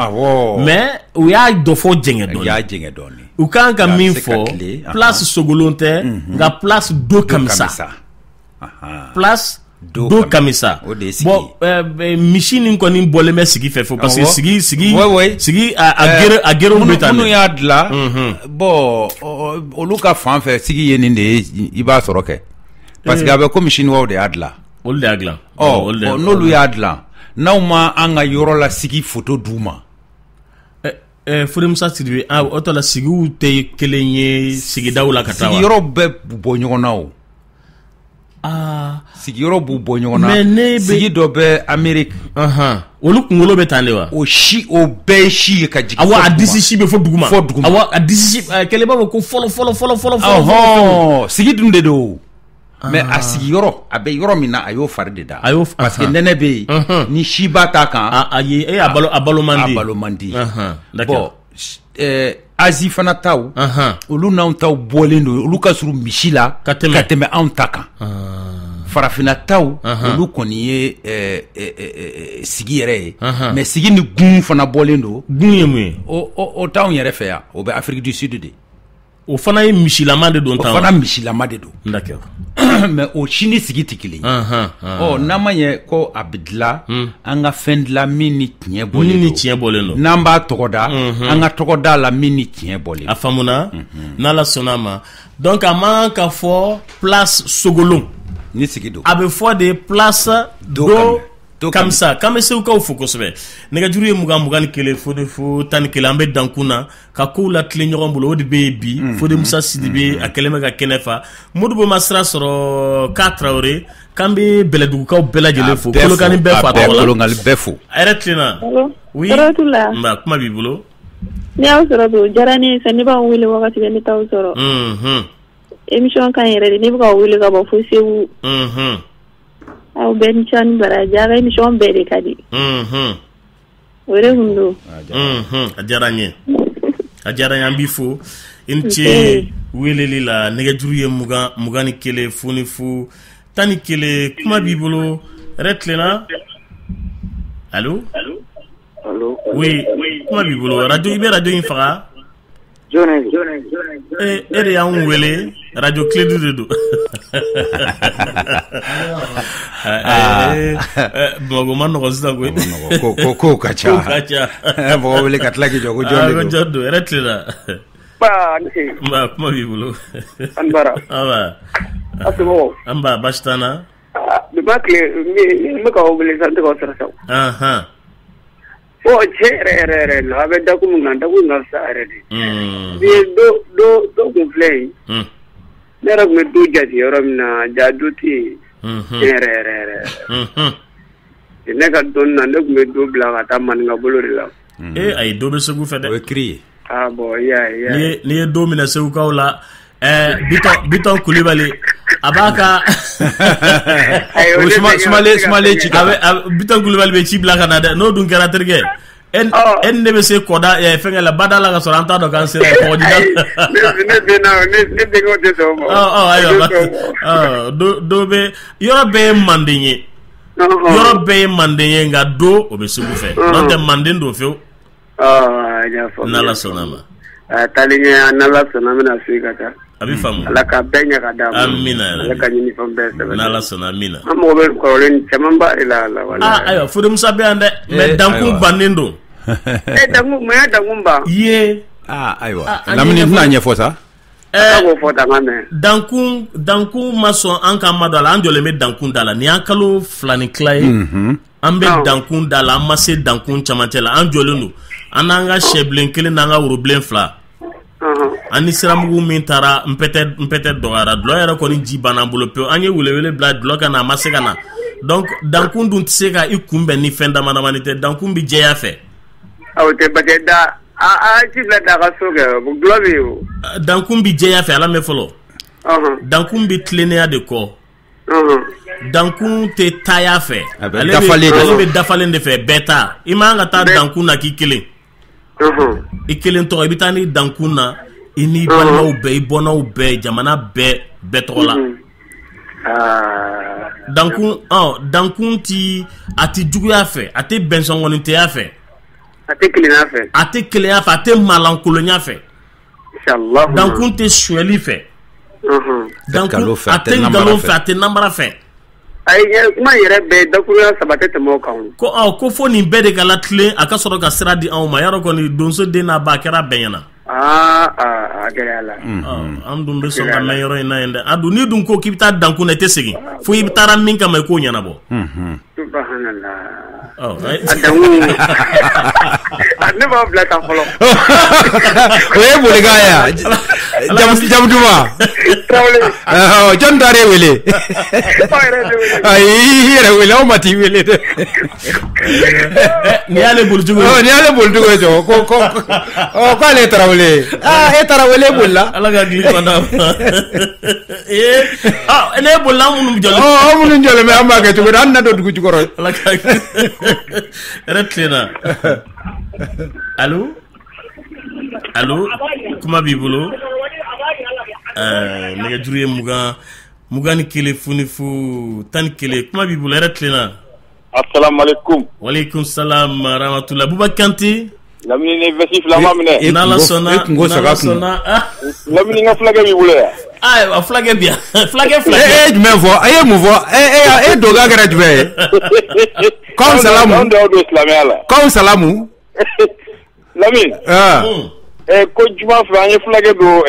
Mais u y'a dɔfɔ jɛngɛ dɔɔni. U y'a jɛngɛ dɔɔni. U kan ka min fɔ, place Sogolon tɛ, nka place do kamisa. Place do kamisa. Bon, misi nin kɔni bɔlen bɛ sigi fɛ fo, parce que sigi a gerew bɛ taa. Minnu y'a dilan, bon, olu ka fan fɛ sigi ye nin de ye, i b'a sɔrɔ kɛ. Parce que a bɛ komi chinois de y'a dilan. Olu de y'a dilan. Ɔ, n'olu y'a dilan, n'aw ma an ka yɔrɔ la sigi photo d'u ma. Furumusa Sidibe, o tɔ la sigiw tɛ kelen ye sigidaw la ka taa wa? Sigiyɔrɔ bɛɛ bɔ ɲɔgɔn na o. Sigiyɔrɔ b'u bɔ ɲɔgɔn na. Sigi dɔ bɛ Amérique. Olu kunkolo bɛ tan de wa? O si, o bɛɛ ye si ye ka jigin. Awɔ, a disi si bɛ fo duguma. Fo duguma. Awɔ, a disi si kɛlen b'a fɔ ko fɔlɔ fɔlɔ fɔlɔ fɔlɔ fɔlɔ. Sigi dun de don. Mais a sigiyɔrɔ, a bɛ yɔrɔ min na, a y'o fari de da. Parce que nɛnɛ bɛ yen, ni siba t'a kan. A balo man di. A balo man di. Bon, Asie fana taw, olu n'anw taw bɔlen don, olu ka surun misi la ka tɛmɛ anw ta kan. Farafinna taw, olu kɔni ye sigi yɛrɛ ye. Mais sigi ni gun fana bɔlen don. Gun ye mun ye? O t'anw yɛrɛ fɛ yan, o bɛ Afrique du Sud de. O fana ye misilama de don tan. O fana misilama de don. D'accord. Mais o si ni sigi tɛ kelen ye. Ɔ, n'an ma ɲɛ ko a bɛ dilan, an ka fɛn dilan min ni tiɲɛ bɔlen don. Min ni tiɲɛ bɔlen don. N'an b'a tɔgɔ da, an ka tɔgɔ da la min ni tiɲɛ bɔlen don. A faamuna, n'Ala sɔnna a ma. Donc a man kan ka fɔ place Sogolon. Ni sigi don. A bɛ fɔ de place do Kamisa. K'an bɛ Segukaw fo kosɛbɛ. Nɛgɛjuru ye 20 21 0 0 11. An bɛ dankun na ka kow latilen ɲɔgɔn bolo, o de bɛ yen bi. Fode Musa Sidibe a kɛlen bɛ ka kɛnɛ fa. Modibo ma sira sɔrɔ k'a Tarawele. K'an bɛ Bɛlɛdugukaw bɛɛ lajɛlen fo. Kolokani bɛɛ fo a tɔgɔ la. Kolokani bɛɛ fo. A yɛrɛ tilenna. Oui. Nba kuma b'i bolo. Ne y'aw sɔrɔ bi, o diyara ne ye sa. Ne b'aw wele wagati bɛɛ, ne t'aw sɔrɔ. Émission kan yɛrɛ de, ne bɛ k'aw wele ka bɔ fo Segu. Aw bɛɛ ni ce ni baraji, aw ka émission bɛɛ de ka di. O de tun don. A diyara n ye. A diyara n ye, an b'i fo. I ni ce weleli la. Nɛgɛjuru ye 20 21 0 0 11. Kuma b'i bolo. Hɛrɛ tilenna. Allo? Oui, kuma b'i bolo. Radio, i bɛ radio in faga. E de y'anw wele, radio Kledu de don. Bamakɔ ma nɔgɔn sisan koyi. Kow ka ca. Mɔgɔ wele ka tila k'i jɔ ko jɔn de don. Ko jɔn don. Hɛrɛ tilenna. Nba kuma b'i bolo. An bara. Awa. A somɔgɔw? An ba, baasi t'an na. Bi ma tile n bɛ k'aw wele sisan n tɛ k'aw sɔrɔ sa. Anhan. Bon tiɲɛ yɛrɛ yɛrɛ yɛrɛ la, a bɛ dakun min kan, dakun ka fisa yɛrɛ de. Bi ye do kun filɛ yen. Ne yɛrɛ tun bɛ do jate yɔrɔ min na, ja do tɛ yen. Tiɲɛ yɛrɛ yɛrɛ yɛrɛ. Ne ka dɔnni na, ne tun bɛ do bila ka taa maninka bolo de la. Ee ayi, do bɛ Segu fɛ dɛ. O ye kiri ye. Ah bon, i y'a ye. N'i ye do minɛ Segukaw la, Bitɔn Kulibali a b'a ka sumalen ci Bitɔn Kulibali bɛ ci bila ka na dɛ. N'o dun kɛra terikɛ, e ni ne bɛ se kɔda fɛnkɛ la bada la ka sɔrɔ an t'a dɔn k'an sera kɔgɔjida. Ne denkɛw tɛ sɔn o ma. Ayiwa, do bɛ yɔrɔ bɛɛ ye manden ye. Yɔrɔ bɛɛ ye manden ye, nka do o bɛ Segu fɛ. N'o tɛ manden don fewu. N'Ala sɔnna a ma. Taalen ɲɛ, n'Ala sɔnna an bɛna se ka taa. A bɛ faamu. Ala ka bɛɛ ɲɛ ka d'a ma. Amina. Ala ka ɲini fɛn bɛɛ sɛbɛn. N'Ala sɔnna, amina. An mago bɛ kɔrɔlen camanba de la. Ayiwa, Fode Musa bɛ yan dɛ. Mais dankun bannen don. Dankun, mun y'a dankun ban? Ye. Ayiwa. Lamini tɛna ɲɛfɔ sa. A k'o fɔ tan ka mɛn. Dankun ma sɔn an k'an ma don a la, an jɔlen bɛ dankun da la. Nin y'an kalo 2 ni tila ye. An bɛ dankun da la, an ma se dankun camancɛ la, an jɔlen don. An n'an ka sɛbilen kelen n'an ka worobilen 2. An ni siramugu min taara npɛtɛ dɔgɔyara, dulɔ yɛrɛ kɔni ji banna an bolo pewu. An ye welewele bila dulɔ ka na, a ma se ka na. Donc dankun dun tɛ se ka i kunbɛn ni fɛn dama damani tɛ. Dankun bɛ jɛya fɛ. O tɛ parce que da a ci bila da ka so kɛ dulɔ bɛ yen o. Dankun bɛ jɛya fɛ, ala mɛn fɔlɔ. Dankun bɛ tilennenya de kɔ. Dankun tɛ taaya fɛ. Ale bɛ dafalen de fɛ, bɛɛ ta. I man ka taa dankun na k'i kelen. I kelen tɔgɔ, i bɛ taa ni dankun na, i n'i balimaw bɛɛ, i bɔnnaw bɛɛ, jamana bɛɛ tɔgɔ la. Dankun ti a ti juguya fɛ, a tɛ bɛnsɔnkɔnitɛya fɛ. A tɛ kelenya fɛ. A tɛ kelenya fɛ, a tɛ malankolonya fɛ. Dankun tɛ sonyɛli fɛ. Dankun a tɛ nkalon fɛ, a tɛ namara fɛ. Ayi, kuma yɛrɛ bɛɛ dakurunya 3 tɛ tɛmɛ o kan. Ko ko fo nin bɛɛ de ka latilen, a ka sɔrɔ ka sira di anw ma. Yarɔ kɔni donso den n'a ba a kɛra bɛn ɲɛna. A gɛlɛya la. An dun bɛ sɔn ka mɛn yɔrɔ in na yen dɛ. A dun n'i dun ko k'i bɛ taa dankun na, i tɛ segin. Fo i taara min kama i k'o ɲɛnabɔ. Subhanallah. A dankun. Ne b'aw bila tan fɔlɔ. O ye bolikan ye wa? Jamu duman? Tarawele. Jɔn taara e wele? Aw yɛrɛ de wele. Ayi, i yɛrɛ wele, anw ma t'i wele dɛ. Nin y'ale bolicogo ye. Nin y'ale bolicogo ye jɔ. Ko k'ale ye Tarawele ye. E Tarawele e bolila. Ala ka hakili ɲuman d'a ma. Ne bolila, an minnu jɔlen. An minnu jɔlen bɛ, an b'a kɛ cogo di? An na don dugu jukɔrɔ. Ala ka hɛrɛ tilenna. Allo? Allo? Kuma b'i bolo. Nɛgɛjuru ye 20 21 0 0 11. Kuma b'i bolo, hɛrɛ tilenna. Asalaamaaleykum. Waaleykum salaam rahmatullah. Buba Kante. Lamini ne vɛsi fila ma minɛ. N'Ala sɔnna. E kungo saga kun. Lamini n ka fulakɛ b'i bolo yan. Ayiwa, fulakɛ bi yan. Fulakɛ fila. E ye jumɛn fɔ? E ye mun fɔ? E donkan kɛra jumɛn ye? K'anw salamu. Anw de y'aw don silamɛya la. K'anw salamu. Lamini. Ko juma fɛ an ye fulakɛ don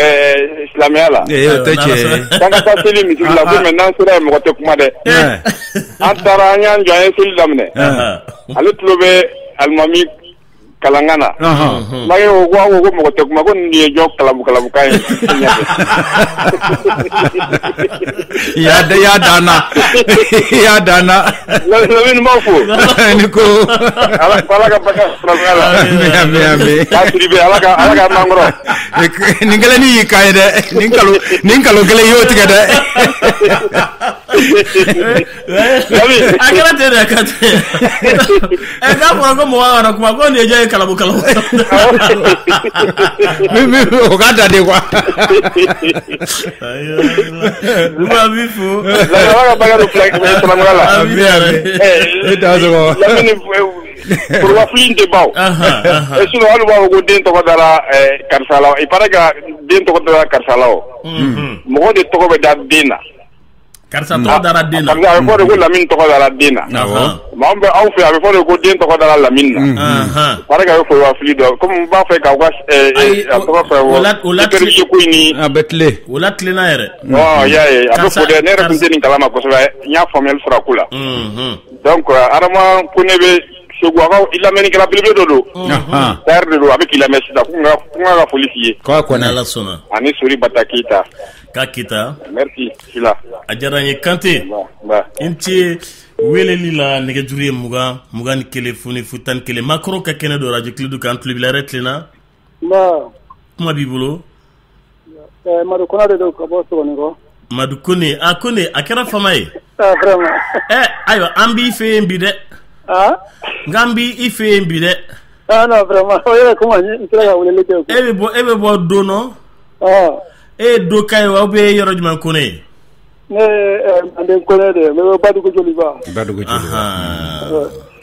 silamɛya la. O tɛ tiɲɛ ye. K'an ka taa seli misiri la ko mais n'an sera yen mɔgɔ tɛ kuma dɛ. An taara an y'an jɔ an ye seli daminɛ. Ale tulo bɛ alimami kalankan na. Fulakɛ ko ko mɔgɔ tɛ kuma ko nin ye jɔ kalabu kalabukan ye. I y'a dan na. I y'a dan na. Lamini b'aw fo. Ni ko. Ala ka barika silamɛya la. Ami ami. K'a Sidibe Ala ka mankɔrɔ. Nin kelen y'i kan ye dɛ. Nin kalo kelen i y'o tigɛ dɛ. A kɛra ten dɛ, a kɛra ten. K'a fɔra ko mɔgɔ kana kuma ko nin ye jɔn ye kalabu kalabu. O k'a da de quoi. Duba b'i fo. Ala ka barika don silamɛya la. Ami ami. E t'a sɔrɔ. Lamini forobafili in tɛ ban o. Sinon hali u b'a fɔ ko den tɔgɔ dara karisa la il paraît que den tɔgɔ dara karisa la o. Mɔgɔ de tɔgɔ bɛ da den na. Karisa tɔgɔ dara den na. A bɛ fɔ de ko Lamini tɔgɔ dara den na. Maa bɛ aw fɛ a bɛ fɔ de ko den tɔgɔ dara Lamini na. Il paraît que a bɛ forobafili dɔn komi n b'a fɛ k'aw ka a tɔgɔ fɛ o ko in ni. A bɛ tilen. O la tilenna yɛrɛ. Ɔ i y'a ye a bɛ fɔ dɛ ne yɛrɛ tun tɛ nin kalama kosɛbɛ n y'a faamuyali sɔrɔ a ko la. Donc Adama Kone bɛ Segu a ka lamɛnnikɛla belebele dɔ don. Tayɛri de don a bɛ k'i lamɛn sisan ko n ka foli f'i ye. K'a kɔni Ala sɔnna. Ani Sori Bata Keyita. K'a Keyita. Merci Sila. A diyara n ye Kante. I ni ce weleli la nɛgɛjuru ye 20 21 0 0 11 Makɔrɔ ka kɛnɛ don radio Kledu kan tulo b'i la hɛrɛ tilenna. Nba. Kuma b'i bolo. Madu Kone de don ka bɔ Sogonikɔ. Madu Kone a Kone a kɛra fama ye. Ah vraiment. Ayiwa an b'i fɛ yen bi dɛ. Nka n b'i fɛ yen bi dɛ. Ah non vraiment o yɛrɛ kuma n sera ka weleli kɛ. E bɛ bɔ don nɔ. E ye do ka ye wa ou bien e ye yɔrɔ jumɛn Kone ye? Ne ye Manden Kone de ye n bɛ bɔ Badugu Joliba. Badugu Joliba.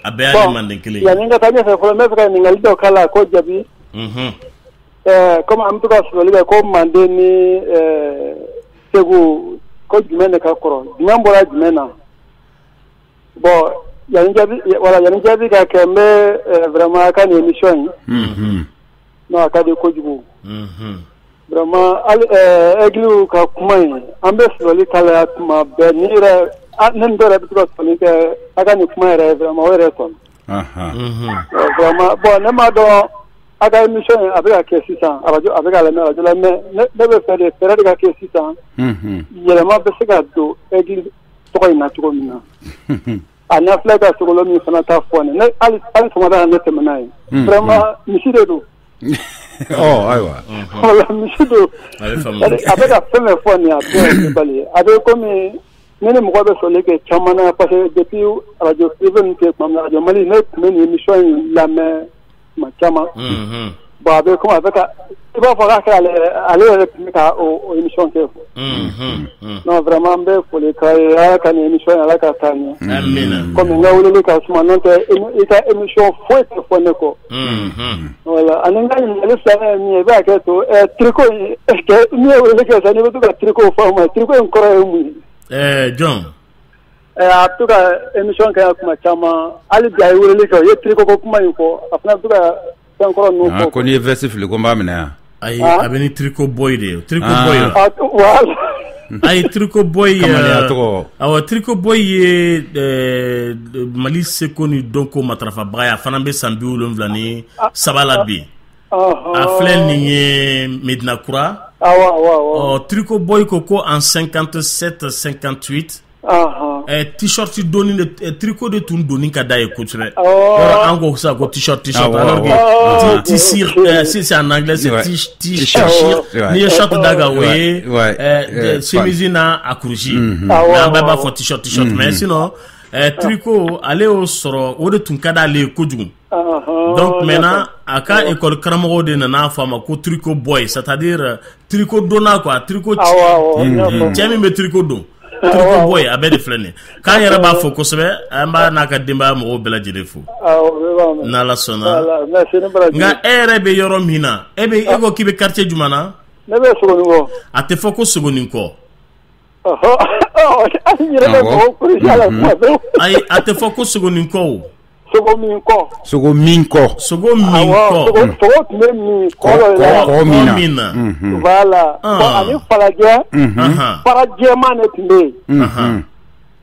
A bɛɛ y'ale Manden kelen ye. Yanni n ka taa ɲɛfɛ fɔlɔ n bɛ fɛ ka ɲininkali dɔ k'a la ko jaabi. Komi an bɛ to ka sɔrɔli kɛ ko Manden ni Segu ko jumɛn de ka kɔrɔ jumɛn bɔra jumɛn na bon yanni jaabi ka kɛ n bɛ vraiment a ka nin émission in. Non a ka di kojugu. Vraiment hali Aigle ka kuma in an bɛ sɔrɔli k'a la tuma bɛɛ ni yɛrɛ ne ni dɔw yɛrɛ bɛ to ka sɔrɔli kɛ a ka nin kuma yɛrɛ vraiment o yɛrɛ kɔnɔ. Vraiment bon ne m'a dɔn a ka émission in a bɛ ka kɛ sisan radio a bɛ ka lamɛn radio la mais ne bɛ fɛ de fɛɛrɛ de ka kɛ sisan. Yɛlɛma bɛ se ka don Aigle tɔgɔ in na cogo min na. A n'a filɛ ka sogolo min fana ta fɔ ne hali sɔgɔmada la ne tɛmɛ n'a ye. Vraiment misi de don. Ayiwa. Wala misi don. A bɛ ka fɛn fɛn fɔ nin a bɛɛ ye bali ye a bɛ komi ne ni mɔgɔ bɛ sɔrɔli kɛ caman na parce que depuis radio privé ninnu tɛ tuma min na radio Mali ne tun bɛ nin émission in lamɛn tuma caman. Bon a bɛ komi a bɛ ka i b'a fɔ k'a kɛra ale yɛrɛ tun bɛ ka o émission kɛ quoi. Non vraiment n bɛ foli k'a ye Ala ka nin émission in Ala ka taa ɲɛ. Amina. Komi n ka weleli ka suma n'o tɛ i ka émission foyi tɛ fɔ ne kɔ. Voilà ani n ka ɲininkali filanan ye min ye i bɛ hakɛ to tricot in min ye weleli kɛ sisan n'i bɛ to ka tricot fɔ an ma tricot in kɔrɔ ye mun ye. Jɔn. A bɛ to ka émission kɛ kuma caman hali bi a ye weleli kɛ o ye tricot ko kuma in fɔ a fana bɛ to ka fɛn kɔrɔ ninnu fɔ. Ko n'i ye veste fili ko n b'a minɛ yan. Ayi a bɛ ni tricot boy de ye tricot boy. Ayi tricot boy. Kamalenya tɔgɔ. Awɔ tricot boy ye Mali seko ni dɔnko matarafabaga ye a fana bɛ san 73 la bi. A filɛ nin ye Medina Kura. Awɔ. Tricot boy ko en 57 58. T-shirt donni de tricot de tun donni ka d'a ye kosɛbɛ. Yɔrɔ an ko sisan ko t-shirt alors que t-shirt si c'est en anglais c'est t-shirt n'i ye shirt da kan o ye chemise n'a a kurusi. Mais an bɛɛ b'a fɔ t-shirt mais sinon tricot ale y'o sɔrɔ o de tun ka d'ale ye kojugu. Donc maintenant a ka école karamɔgɔw de nana fɔ a ma ko tricot boy c'est-à-dire tricot donna quoi tricot cɛ min bɛ tricot don. Tricot boy a bɛɛ de filɛ nin ye k'an yɛrɛ b'a fɔ kosɛbɛ an b'a n'a ka denbaya mɔgɔw bɛɛ lajɛlen fo n'Ala sɔnna nka e yɛrɛ bɛ yɔrɔ min na e ko k'i bɛ quartier jumɛn na. Ne bɛ Sogonikɔ. A tɛ fɔ ko Sogonikɔ. Ayi a tɛ fɔ ko Sogonikɔ o. Sogo min kɔ. Sogo min kɔ. Sogo min kɔ. Sogo tun bɛ min kɔ dɔ kɔ min na. Voilà. Bon ani falajɛ. Fara jɛman de tun bɛ yen.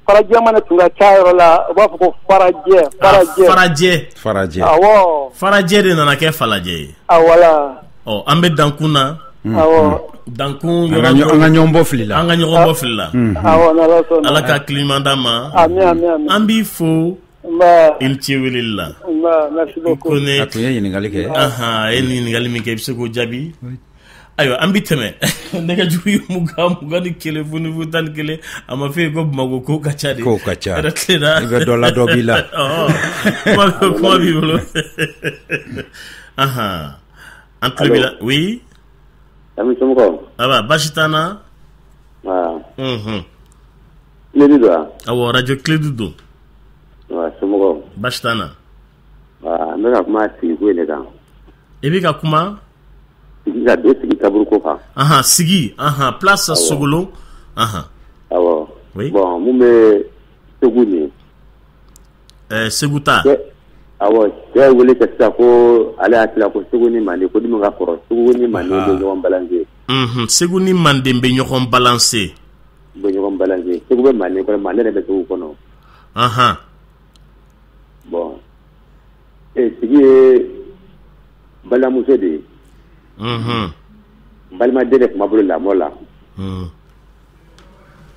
Fara jɛman de tun ka ca yɔrɔ la, u b'a fɔ ko farajɛ. Farajɛ. Farajɛ. Farajɛ. Awɔ. Farajɛ de nana kɛ falajɛ ye. Ah voilà. Ɔ an bɛ dankun na. Awɔ. Dankun yɔrɔ an ka ɲɔgɔn bɔ fili la. An ka ɲɔgɔn bɔ fili la. Awɔ n'Ala sɔnna. Ala ka hakili ɲuman d'an ma. Ami ami ami. An b'i fo. I ni ce weleli la. Merci beaucoup. A tun ye ɲininkali kɛ. A ye ɲininkali min kɛ i bɛ se k'o jaabi. Ayiwa an bɛ tɛmɛ nɛgɛjuru ye 20 21 00 11 a ma fɔ ye ko Bamakɔ ko ka ca de. Kow ka ca. I bɛ dɔ la dɔ b'i la. Kuma b'i bolo. An tulo b'i la oui. Ami somɔgɔw. Aba baasi t'an na. Kiledu don wa? Awɔ radio Kiledu don. Somɔgɔw. Baasi t'an na. N bɛ ka kuma sigiko in de kan. I bɛ ka kuma? Sigi ka don sigi kaburu ko kan. Sigi place Sogolon. Awɔ. Oui. Bon mun bɛ Segu nin ye. Segu ta. Awɔ cɛ ye wele kɛ sisan ko ale hakili la ko Segu ni Manden ko dimi ka kɔrɔ Segu ni Manden bɛ ɲɔgɔn balanse. Segu ni Manden bɛ ɲɔgɔn balanse. Bɛ ɲɔgɔn balanse. Segu bɛ Manden kɔnɔ Manden de bɛ Segu kɔnɔ. Bon sigi ye balimamuso de ye. Balimaden de tun b'a bolo lamɔ la.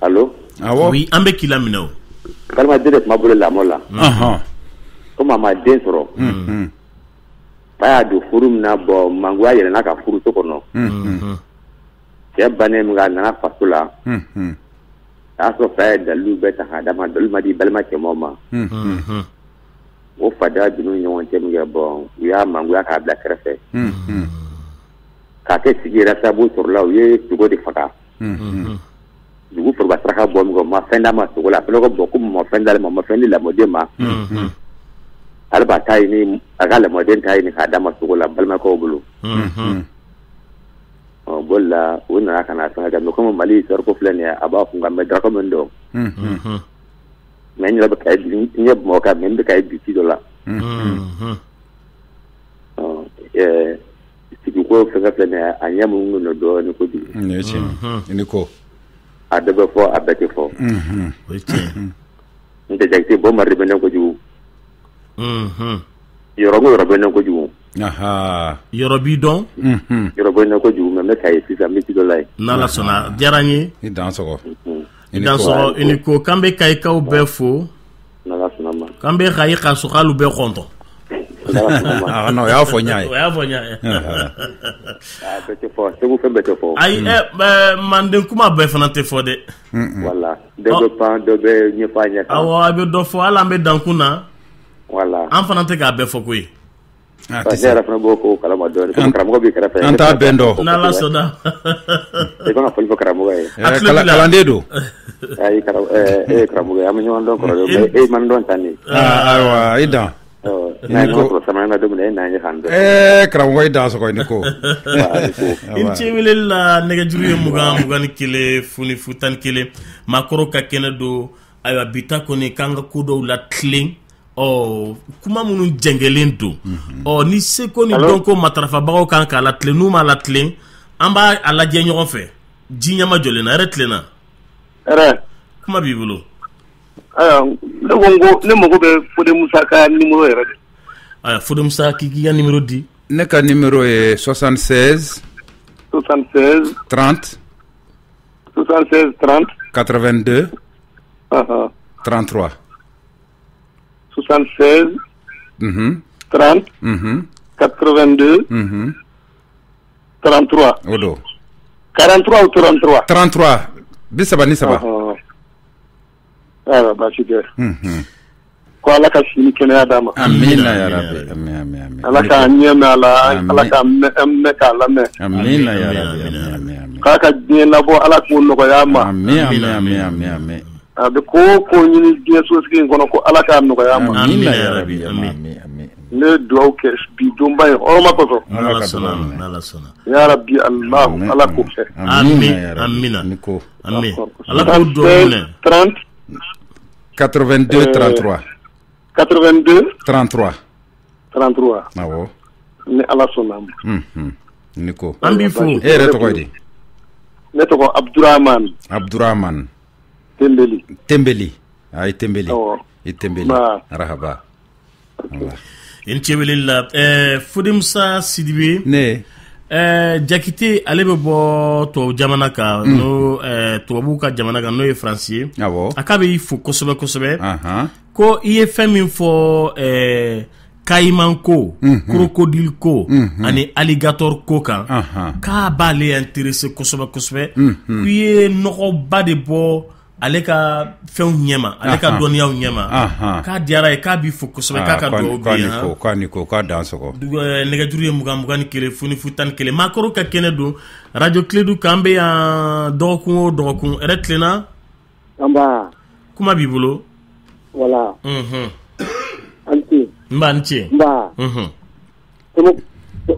Allo. Awɔ. Oui an bɛ k'i laminɛ o. Balimaden de tun b'a bolo lamɔ la. Komi a ma den sɔrɔ. Fa y'a don furu min na bon mangoya yɛlɛnna ka furuso kɔnɔ. Cɛ bannen min kɛ a nana faso la. A y'a sɔrɔ fa ye dalilu bɛɛ ta k'a d'a ma dalilu ma di balima cɛmanw ma. O fadenya donn'u ni ɲɔgɔn cɛ min kɛ bon u y'a mangoya k'a bila kɛrɛfɛ. K'a kɛ sigi yɛrɛ sababu sɔrɔla u ye sogo de faga. Dugu foroba saraka bɔ min kɛ u ma fɛn d'a ma sogo la a fana ko bon komi u ma fɛn d'ale ma u ma fɛn di lamɔden ma. Ale b'a ta ɲini a ka lamɔden ta ɲini k'a d'a ma sogo la balimakɛw bolo. Ɔ bon la u nana ka na fɛn kɛ mais komi Mali histoire ko filɛ nin ye a b'a kun kan mais daraka min don. Mais n yɛrɛ bɛ Kayi bi n ye Bamakɔ kan mais n bɛ Kayi bi ci dɔ la. Sigi ko fɛn filɛ nin ye a ɲɛ mun don dɔɔnin kojugu. Nin ye tiɲɛ ye i ni ko. A dɔ bɛ fɔ a bɛɛ tɛ fɔ. O ye tiɲɛ. N tɛ Jakite bɔ mari bɛ ne kojugu. Yɔrɔ ko yɔrɔ bɛ ne kojugu. Yɔrɔ b'i dɔn. Yɔrɔ bɛ ne kojugu mais n bɛ Kayi sisan n bɛ ci dɔ la yen. N'Ala sɔnna diyara n ye. I dan sɔgɔ. I dan sɔgɔ i ni ko k'an bɛ Kayikaw bɛɛ fo. N'Ala sɔnna ma. K'an bɛ Kayi ka sokalu bɛɛ kɔntɔn. Non, o y'a fɔ n y'a ye. O y'a fɔ n y'a ye. A bɛɛ tɛ fɔ Segu fɛn bɛɛ tɛ fɔ. Ayi Manden kuma bɛɛ fana tɛ fɔ dɛ. Voilà dɔ bɛ pan dɔ bɛ ɲɛfɔ a ɲɛ kan. Awɔ a bɛ dɔ fɔ hali an bɛ dankun na. Voilà. An fana tɛ k'a bɛɛ fɔ koyi. Ne yɛrɛ fana b'o ko kalama dɔɔnin komi karamɔgɔ b'i kɛrɛfɛ. An t'a bɛn dɔn. N'Ala sɔnna. I kan ka foli fɔ karamɔgɔ ye. Kalanden don. Ayi e ye karamɔgɔ ye an bɛ ɲɔgɔn dɔn kɔrɔlen mais e man dɔn tan de. Ayiwa i dan. Karamɔgɔ i dan sɔgɔ i ni ko. I ni ce weleli la nɛgɛjuru ye 20 21 00 11 maakɔrɔw ka kɛnɛ don ayiwa bi ta kɔni k'an ka ko dɔw la tilen. Ɔ kuma minnu jɛngɛlen don ɔ ni seko ni dɔnko matarafabagaw kan k'a latilen n'u m'a latilen an b'a a lajɛ ɲɔgɔn fɛ ji ɲɛma jɔlen na hɛrɛ tilenna. Hɛrɛ. Kuma b'i bolo. Ayiwa ne ko ne mago bɛ Fode Musa ka numéro yɛrɛ de. Ayiwa Fode Musa k'i ka numéro di. Ne ka numéro ye 76. 76. 30. 76 30. 82. 33. 76 30 82 33. O don. 43 ou 33. 33 33. Ayiwa baasi tɛ. Ko Ala ka si ni kɛnɛya d'a ma. Amina ya Rabbi. Amin. Ala k'a ɲɛ mɛn a la. Ala k'a mɛn k'a lamɛn. Amina ya Rabbi. Amin. K'a ka diɲɛ labɔ Ala k'o nɔgɔya a ma. Amin. A bɛ ko o ko ɲini diɲɛ sosigi in kɔnɔ ko Ala k'a nɔgɔya a ma. Amina ya Rabbi. Amin. Ne ye dugawu kɛ bi donba in hɔrɔma kosɔn. N'Ala sɔnna. N'Ala sɔnna. Ya Rabbi Alahu Ala k'o kɛ. Amina. Amin. Ala k'o dugawu minɛ. 30 82 33. 82 33 33. Awɔ. Ni Ala sɔnna a ma. Ni ko. An b'i fo. E yɛrɛ tɔgɔ ye di? Ne tɔgɔ Abdurahman. Abdurahman. Tembeli. Tembeli. Ayi Tembeli. I Tembeli. Arahaba. I ni ce weleli la. Fode Musa Sidibe. Ne. Jakite ale bɛ bɔ tubabu jamana kan, n'o tubabuw ka jamana kan, n'o ye Faransi ye. Awɔ. A k'a bɛ i fo kosɛbɛ kosɛbɛ. Ko i ye fɛn min fɔ caïman ko, crocodile ko ani alligator ko kan, k'a b'ale intéressé kosɛbɛ kosɛbɛ. K'i ye nɔgɔba de bɔ ale ka fɛnw ɲɛma, ale ka dɔnniyaw ɲɛma, k'a diyara ye, k'a b'i fo kosɛbɛ, k'a ka dugawu b'i ye. K'a ni ko, k'a dan sɔgɔ. Nɛgɛjuru ye 20 21 0 0 11. Maakɔrɔw ka kɛnɛ don radio Kledu kan, bɛ yan dɔgɔkun o dɔgɔkun. Hɛrɛ tilenna. Nba. Kuma b'i bolo. Voilà. An ce. Nba, n ce. Nba.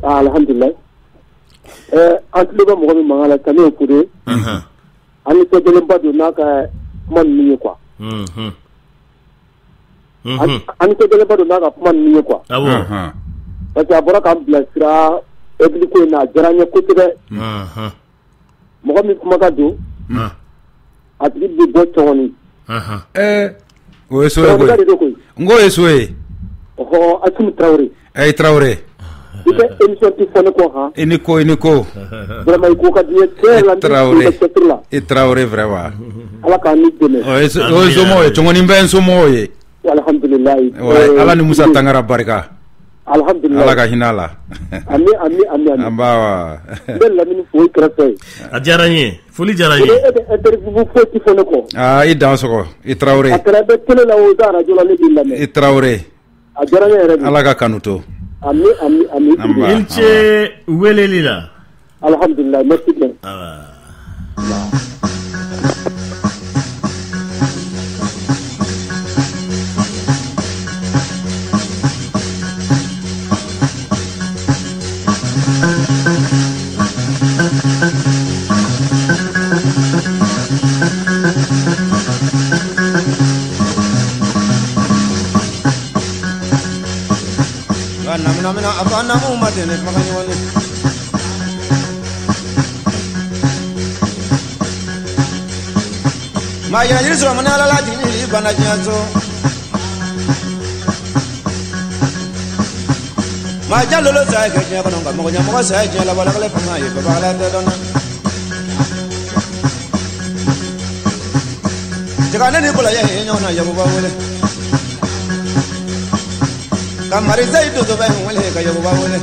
Alhamdulilayi. An tulo bɛ mɔgɔ min mankan la sisan n'o ye Fode ye. An ni sɛbɛnba don n'a ka kuma ninnu ye quoi. An ni sɛbɛnba don n'a ka kuma ninnu ye quoi. Awɔ. Parce que a bɔra k'an bilasira Aigle ko in na, a diyara n ye kosɛbɛ. Mɔgɔ min kuma ka don, a tigi bɛ bɔ cɔgɔni. O ye so ye koyi. N k'o ye so ye. Ɔhɔ, Asimi Tarawele. Ayi Tarawele. I ka émission tɛ fɔ ne kɔ han. I ni ko, i ni ko. Vraiment i ko ka di n ye tiɲɛ yɛrɛ la, n b'i fo i ka cɛsiri la. I Tarawele vraiment. Ala k'an n'i dɛmɛ. O ye somɔgɔw ye, Cɔngɔni bɛ n somɔgɔw ye. Alhamdulilayi. Ala ni Musa Tangara barika. Alhamdulilayi. Ala ka hinɛ a la. Ami ami ami ami. An ba wa. N bɛ Lamini fo i kɛrɛfɛ yen. A diyara n ye, foli diyara n ye. E bɛ interview foyi tɛ fɔ ne kɔ. Aa, i dan sɔgɔ, i Tarawele. A kɛra bɛ télé la o, i bɛ radio la, ne b'i lamɛn. I Tarawele. A diyara n ye yɛrɛ de. Ala ka kanu to. Ami ami ami. I ni ce weleli la. Alhamdulilayi, merci bien. Ma yɛrɛ yiri sɔrɔ mana ala la jigin bana diɲɛ so. Ma jalolo sa kɛ diɲɛ kɔnɔ nka mɔgɔ ɲɛmɔgɔ sa diɲɛ la walakale fanga ye baba ala tɛ dɔn na. Jaga ne ni kɔlɔya ye ɲɔgɔn na Yakuba wele. Ka Marisa yi dozo bɛ wele ka Yakuba wele.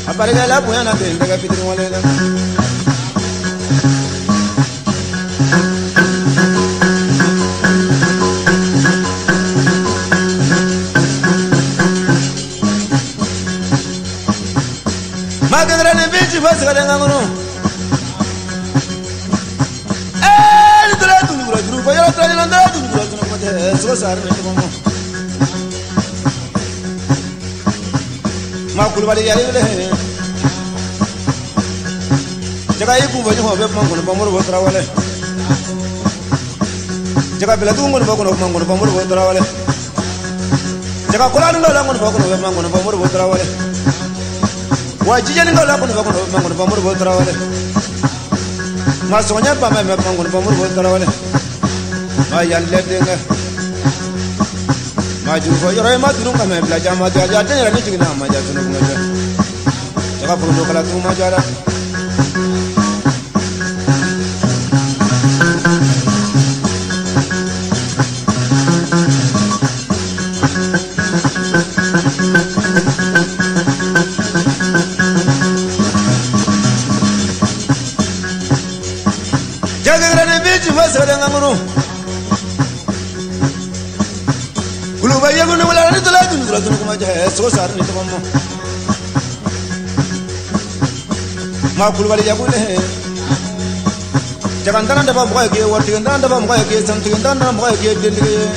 A barika la bonya na ten tɛgɛ fitiri wale la. Magadra ne bici fasara ngangoro. Eh, ni dra tu dra dru ko yoro dra ni dra tu dra tu ko te so sar ne ko mo. Ma Kulubali yari le. Jaga yi ku bo nyo be mangono ba moro bo trawale. Jaga bela tu ngono ba kono mangono ba moro bo trawale. Jaga kola ndo la ngono ba kono be mangono ba moro bo trawale. Wa jijani ngala kono ba kono mangono ba moro bo trawale. Ma sonya ba ma mangono ba moro bo trawale. Ma yalle denga. Ma ju ko yoro ma duru ka me bila jama ja ja den ni jigina ma ja tunu kuma ja. Jaga fundo kala tu ma jara. Ma Kulubali yakule jagantana daba mɔgɔ ye k'e waritigi ntana daba mɔgɔ ye k'e sanutigi ntana daba mɔgɔ ye k'e dentigi ye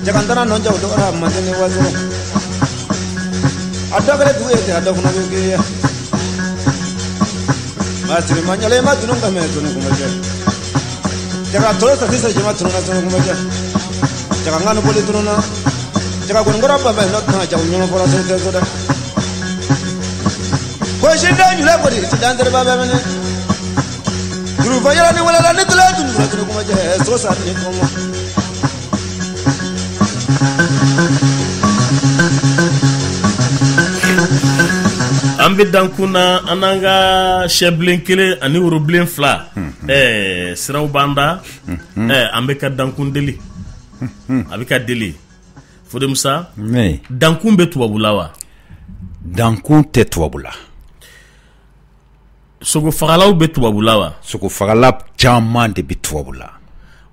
jagantana nɔ jago dɔgɔra manden ni wasɔrɔ a dɔ kɛra dugu ye ten a dɔ fana bɛ k'e ye ma siri ma ɲale ma tunu ka mɛ tunu kuma jɛ jaga tɔlɔ ta tɛ se jama tunu na tunu kuma jɛ. Jaga ŋani boli tununa. Jaga kɔnikɔrɔ ba bɛ nɔ kan jago ɲɔgɔn fɔra so tɛ so dɛ. Ko siden jula kɔni sidan teriba bɛ minɛ. Jurufa yɛlɛ ni wɛlɛ la ni tila tunu tunu kuma jɛ so sa ni kɔngɔ. An bɛ dankun na an n'an ka sɛbilen kelen ani worobilen fila siraw b'an da an bɛ ka dankun deli a bɛ ka deli Fode Musa dankun bɛ tubabula wa? Dankun tɛ tubabula. Sogofagalaw bɛ tubabula wa? Sogofagala caman de bɛ tubabula.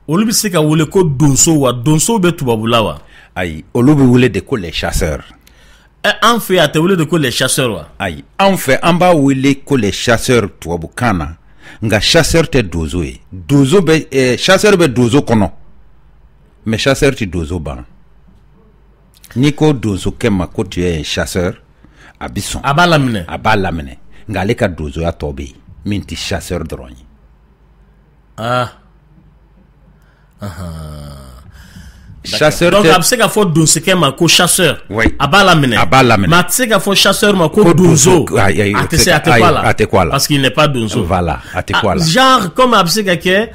Olu bɛ se ka wele ko donso wa? Donso bɛ tubabula wa? Ayi, olu bɛ wele de ko les chasseurs. An fɛ a tɛ wele de ko les chasseurs wa? Ayi, anw fɛ an b'a wele ko les chasseurs tubabukan na, nka chasseur tɛ donso ye. Donso bɛ chasseur bɛ donso kɔnɔ, mais chasseur tɛ donso ban. N'i ko donsokɛ ma ko tu es un chasseur, a bɛ sɔn. A b'a laminɛ. A b'a laminɛ, nka ale ka donsoya tɔ bɛ yen min tɛ chasseur dɔrɔn ye. Ah. Chasseur donc a bɛ se ka fɔ donsokɛ ma ko chasseur. Oui. A b'a laminɛ. A b'a laminɛ. Mais a tɛ se ka fɔ chasseur ma ko donso. A tɛ se, a tɛ kɔ a la. A tɛ kɔ a la. Parce qu'il n'est pas donso. Voilà, a tɛ kɔ a la. Genre comme a bɛ se ka kɛ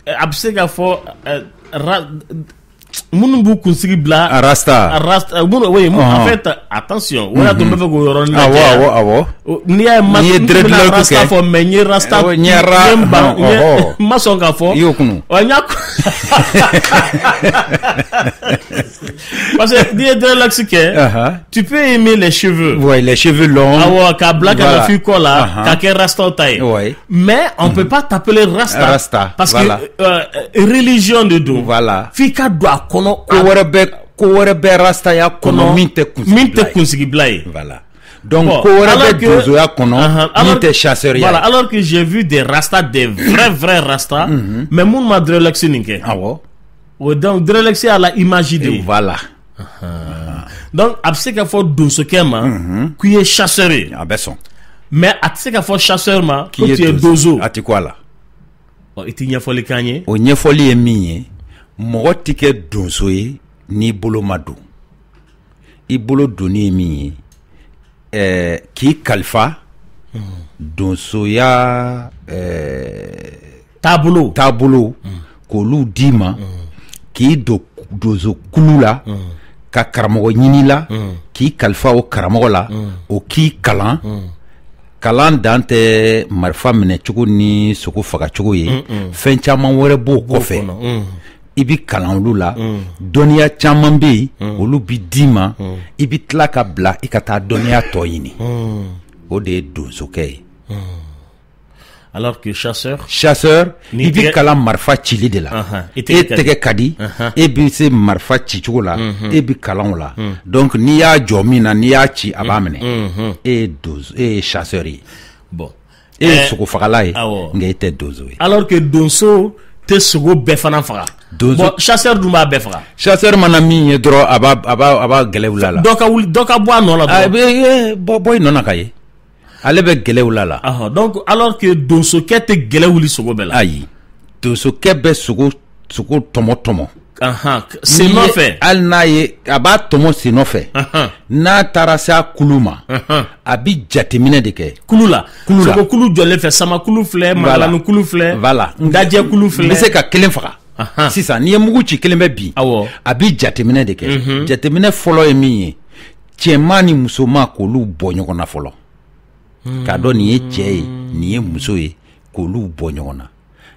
a bɛ se ka fɔ minnu b'u kunsigi bila rasta rasta minnu oui en fait attention o y'a to n bɛ fɛ k'o yɔrɔnin lajɛ. Awɔ awɔ. N'i y'a ye ma n'i ye dreadlock kɛ rasta fɔ mais n ye rasta n ye ra n ban n ma sɔn k'a fɔ. I y'o kunu. Ɔ n y'a parce que n'i ye dreadlocks kɛ. Tu peux aimer les cheveux. Oui, les cheveux longs. Awɔ k'a bila ka na f'i kɔ la k'a kɛ rasta ta ye. Oui. Mais on peut pas t'appeler rasta. Rasta. Parce que religion de don. Voilà. F'i ka don a kɔnɔ. Ko wɛrɛ bɛ rastaya kɔnɔ min tɛ kunsigi bila ye. Min tɛ kunsigi bila ye. Voilà. Donc ko wɛrɛ bɛ donsoya kɔnɔ min tɛ chasseur ye. Voilà, alors que j'ai vu des rastas, des vrais rastas, mais minnu ma dreadlocks nin kɛ. Awɔ. O donc dreadlocks y'a la image de ye. Voilà. Donc a bɛ se ka fɔ donsokɛ ma k'i ye chasseur ye. A bɛ sɔn. Mais a tɛ se ka fɔ chasseur ma ko tu es donso. A tɛ kɔ a la. Ɔ i tɛ ɲɛfɔli k'an ye. O ɲɛfɔli ye min ye, mɔgɔ tɛ kɛ donso ye n'i bolo ma don. I bolo donni ye min ye, k'i kalifa donsoya taabolo k'olu d'i ma, k'i don donso kulu la, ka karamɔgɔ ɲini la, k'i kalifa o karamɔgɔ la, o k'i kalan. Kalan dan tɛ marifa minɛcogo ni sogo fagacogo ye, fɛn caman wɛrɛ b'o kɔfɛ. I bɛ kalan olu la, dɔnniya caman bɛ yen, olu bɛ d'i ma, i bɛ tila ka bila i ka taa dɔnniya tɔ ɲini. O de ye donsokɛ ye. Alors que chasseur, i bɛ kalan marifa cili de la. E tɛgɛ ka di, e bɛ se marifa cicogo la, e bɛ kalan o la. Donc n'i y'a jɔ min na, n'i y'a ci, a b'a minɛ. E ye chasseur ye. Bon, e ye sogofagala ye, nka e tɛ donso ye. Alors que donso tɛ sogo bɛɛ fana faga. Bon, chasseur dun b'a bɛɛ faga. Chasseur mana min ye dɔrɔn, a b'a gɛlɛ wuli a la. Dɔ ka wuli, dɔ ka bɔ a nɔ la dɔrɔn. Bɔ i nɔ na ka ye. Ale bɛ gɛlɛ wuli a la. Donc alors que donsokɛ tɛ gɛlɛ wuli sogo bɛɛ la. Ayi, donsokɛ bɛ sogo tɔmɔ tɔmɔ. Sen nɔfɛ. Hali n'a ye, a b'a tɔmɔ sen nɔfɛ. N'a taara se a kulu ma, a bɛ jateminɛ de kɛ. Kulu la. Sogo kulu jɔlen fɛ, sama kulu filɛ, mangalani kulu filɛ. Voilà. Dajɛ kulu filɛ. N bɛ se ka kelen faga. Sisan n'i ye mugu ci kelen bɛ bin. Awɔ. A bɛ jateminɛ de kɛ. Jateminɛ fɔlɔ ye min ye, cɛman ni musoman k'olu bɔ ɲɔgɔn na fɔlɔ. K'a dɔn nin ye cɛ ye, nin ye muso ye, k'olu bɔ ɲɔgɔn na.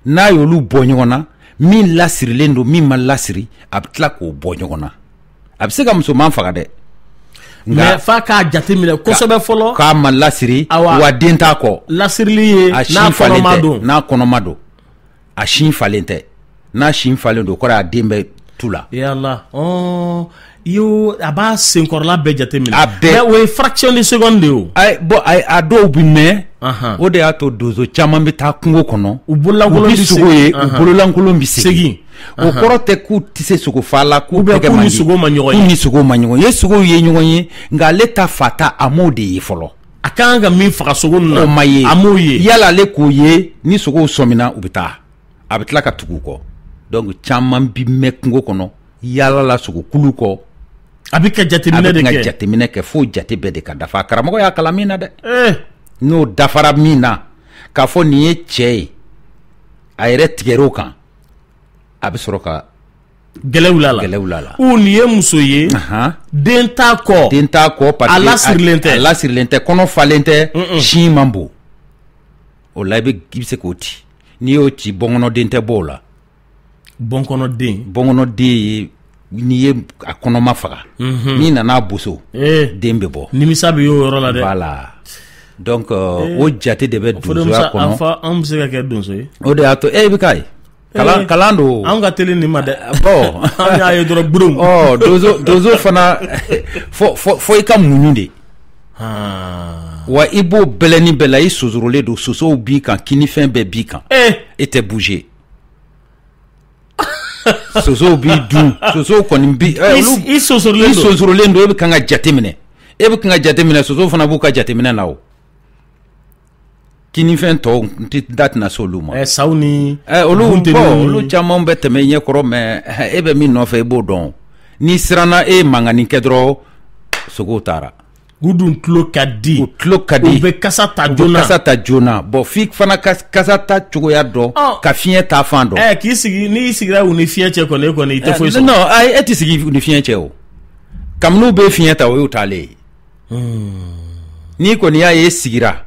N'a y'olu bɔ ɲɔgɔn na, min lasirilen don, min ma lasiri, a bɛ tila k'o bɔ ɲɔgɔn na. A bɛ se ka musoman faga dɛ. Mais f'a k'a jateminɛ kosɛbɛ fɔlɔ. K'a ma lasiri, wa den t'a kɔ. Lasirili ye n'a kɔnɔma don. N'a kɔnɔma don. A sin falen tɛ. N'a sin falen don, o kɔrɔ ye a den bɛ tu la. Yala, yo a b'a senkɔrɔla bɛɛ jateminɛ. A bɛɛ. Mais o ye fraction de seconde de ye o. Ayi, bon, a dɔw bɛ mɛn. O de y'a to donso caman bɛ taa kungo kɔnɔ. U bololankolon bɛ sogo ye, u bololankolon bɛ segin. O kɔrɔ tɛ k'u tɛ se sogo fa la, k'u tɛgɛ man di. K'u ni sogo ma ɲɔgɔn ye. K'u ni sogo ma ɲɔgɔn ye. Sogow ye ɲɔgɔn ye, nka ale ta fa ta, a m'o de ye fɔlɔ. A ka kan ka min faga sogo ninnu na, o ma ye. A m'o ye. Yala ale k'o ye, ni sogow sɔmina, u bɛ taa. A bɛ tila ka tugu u kɔ. Donc caman bi mɛn kungo kɔnɔ yaala la sogokulu kɔ. A bɛ ka jateminɛ de kɛ. A bɛ ka jateminɛ kɛ fo jate bɛɛ de ka dafa. Karamɔgɔ y'a kalan min na dɛ. N'o dafara min na k'a fɔ nin ye cɛ ye a yɛrɛ tigɛr'o kan a bɛ sɔrɔ ka gɛlɛw la. Ou nin ye muso ye. Den t'a kɔ. Den t'a kɔ parce que a lasirilen tɛ. A lasirilen tɛ, kɔnɔ falen tɛ, sin man bon. O la i bɛ se k'o ci. N'i y'o ci bɔnkɔnɔden tɛ bɔ o la. Bɔnkɔnɔden. Bɔnkɔnɔden ye n'i ye a kɔnɔma faga. N'i nana boso. Den bɛ bɔ. Nimisa bɛ y'o yɔrɔ la dɛ. Voilà. Donc o jate de bɛ donsoya kɔnɔ. Anw bɛ se ka kɛ donso ye. O de y'a to e bɛ k'a ye. Kalan don. Anw ka teli nin ma dɛ. Bon. An y'a ye dɔrɔn gburum. Ɔ donso fana fo i ka muɲu de. Wa i b'o bɛlɛnin bɛɛ la i sosorolen don sosow b'i kan kinifɛn bɛɛ b'i kan. E tɛ bouger. Sosow b'i dun sosow kɔni bi. I sosorolen don. I sosorolen don e bɛ kan ka jateminɛ. E bɛ kan ka jateminɛ sosow fana b'u ka jateminɛ na o. Kinifɛn tɔw n tɛ da tɛna se olu ma. Saw ni. Olu bon olu caman bɛ tɛmɛ i ɲɛkɔrɔ mais e bɛ min nɔfɛ i b'o dɔn. N'i siranna e ye mankanni kɛ dɔrɔn sogow taara. U dun tulo ka di. U tulo ka di. U bɛ kasa ta joona. U bɛ kasa ta joona bon f'i fana ka kasa ta cogoya dɔn. Ka fiɲɛ ta fan dɔn. K'i sigi n'i sigira u ni fiɲɛ cɛ kɔni e kɔni i tɛ foyi sɔrɔ. Non ayi e tɛ sigi u ni fiɲɛ cɛ o. Kabini u bɛ fiɲɛ ta o y'u taalen ye. N'i kɔni y'a ye e sigira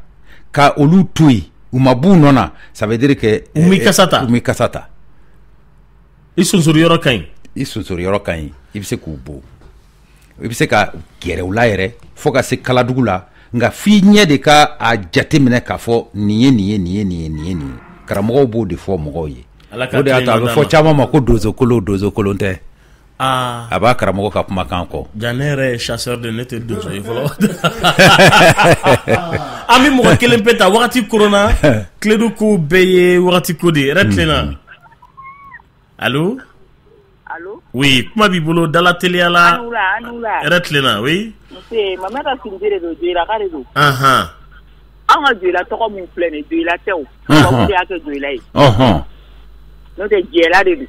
ka olu to yen u ma b'u nɔ na ça veut dire que. U m'i kasa ta. U m'i kasa ta. I sonsori yɔrɔ ka ɲi. I sonsori yɔrɔ ka ɲi i bɛ se k'u bon. I bɛ se ka gɛrɛ u la yɛrɛ fo ka se kaladugu la nka f'i ɲɛ de ka a jate minɛ k'a fɔ nin ye nin ye nin ye nin ye nin ye nin ye karamɔgɔw b'o de fɔ mɔgɔw ye. O de y'a to a bɛ fɔ caman ma ko donsokolon donsokolon tɛ. A b'a karamɔgɔ ka kumakan kɔ. Ja ne yɛrɛ ye chasseur de ne tɛ donso ye fɔlɔ. An bɛ mɔgɔ kelen pe ta wagati koronna Kledu kow bɛɛ ye wagati ko de ye yɛrɛ tilenna. Allo. Allô? Oui, kuma b'i bolo dala teliya la. An wula. Hɛrɛ tilenna, oui. Nse, Mamada Sidibe de don, Joyilaka de don. Anhan. An ka Joyila tɔgɔ mun filɛ nin ye, Joyila tɛ o. Tubabuw de y'a kɛ Joyila ye. N'o tɛ Jɛla de don.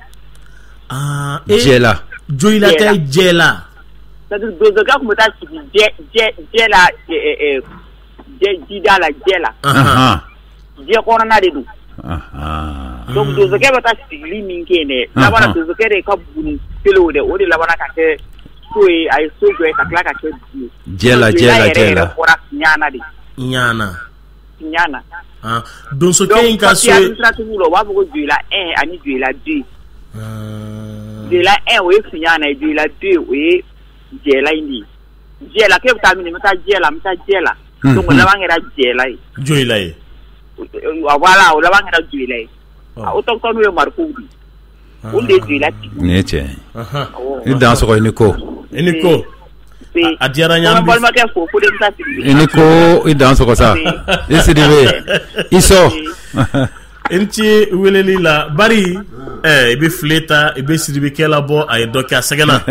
Ah, Jɛla. Joyila tɛ Jɛla. C'est-à-dire donsokɛ tun bɛ taa sigi jɛ la jida la jɛ la. Jɛ kɔnɔna de don. Donc donsokɛ bɛ taa sigili min kɛ yen dɛ laban na donsokɛ de ka buguni kelen o dɛ o de labanna ka kɛ so ye a ye so jɔ ka tila ka kɛ dugu ye. Jɛla jɛla jɛla. Yɛrɛ bɔra Ɲana de. Ɲana. Donsokɛ in ka so. Donc papier administratif la u b'a fɔ ko Joyila 1 ani Joyila 2. Joyila 1 o ye Ɲana ye Joyila 2 o ye Jɛla in de ye. Jɛla k'e bɛ taa min n bɛ taa jɛ la n bɛ taa jɛ la. Donc o laban kɛra Jɛla ye. Joyila ye. Voilà o laban kɛra Joyila ye. Autochtones ye marikow de ye. Olu de ye Joyila tigi. Nin ye tiɲɛ ye. I dan sɔgɔ i ni ko. I ni ko. A diyara n ye. An balimakɛ fo Fodé Sidibe. I ni ko i dan sɔgɔ sa. I Sidibe. I sɔ. I ni ce weleli la Bari i bɛ file ta i bɛ Sidibe kɛ labɔ a ye dɔ kɛ a sɛgɛnna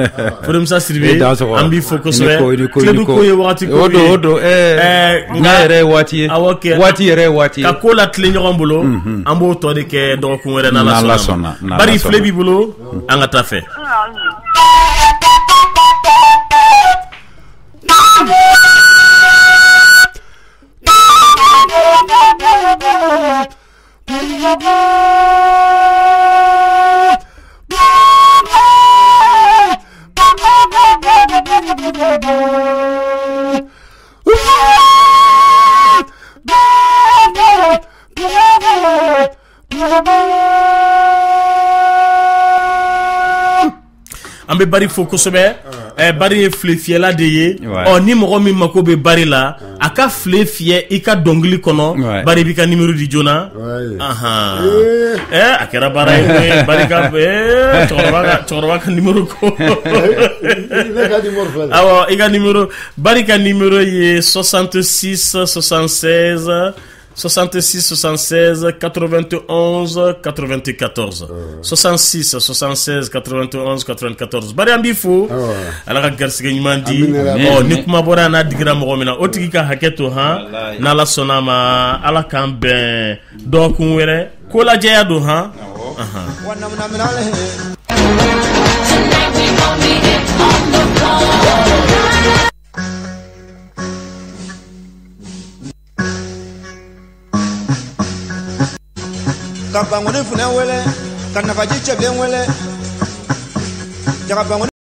Fodé Sidibe an b'i fo kosɛbɛ Kledu ko ye wagati ko ye o don n'a yɛrɛ ye waati ye waati yɛrɛ ye waati ye ka ko latilen ɲɔgɔn bolo an b'o tɔ de kɛ dɔgɔkun wɛrɛ n'Ala sɔnna Bari file b'i bolo an ka taa fɛ. An bɛ Bari fo kosɛbɛ. Bari ye file fiyɛla de ye. Ɔ ni mɔgɔ min mako bɛ Bari la a ka file fiyɛ i ka dɔnkili kɔnɔ Bari b'i ka numéro di joona. A kɛra baara ye Bari ka cɛkɔrɔba ka numéro ko. Awɔ i ka numéro Bari ka numéro ye 66 76 66 76 91 94 66 76 91 94 Bari an b'i fo Ala ka garisɛgɛ ɲuman di ɔ ni kuma bɔra n'a digira mɔgɔ min na o tigi ka hakɛ to han n'Ala sɔnna a ma Ala k'an bɛn dɔgɔkun wɛrɛ ko lajɛya don han Wa naminamina. Ka bangoni funɛ wele, ka nafaji cɛbilen wele, jaga bangoni.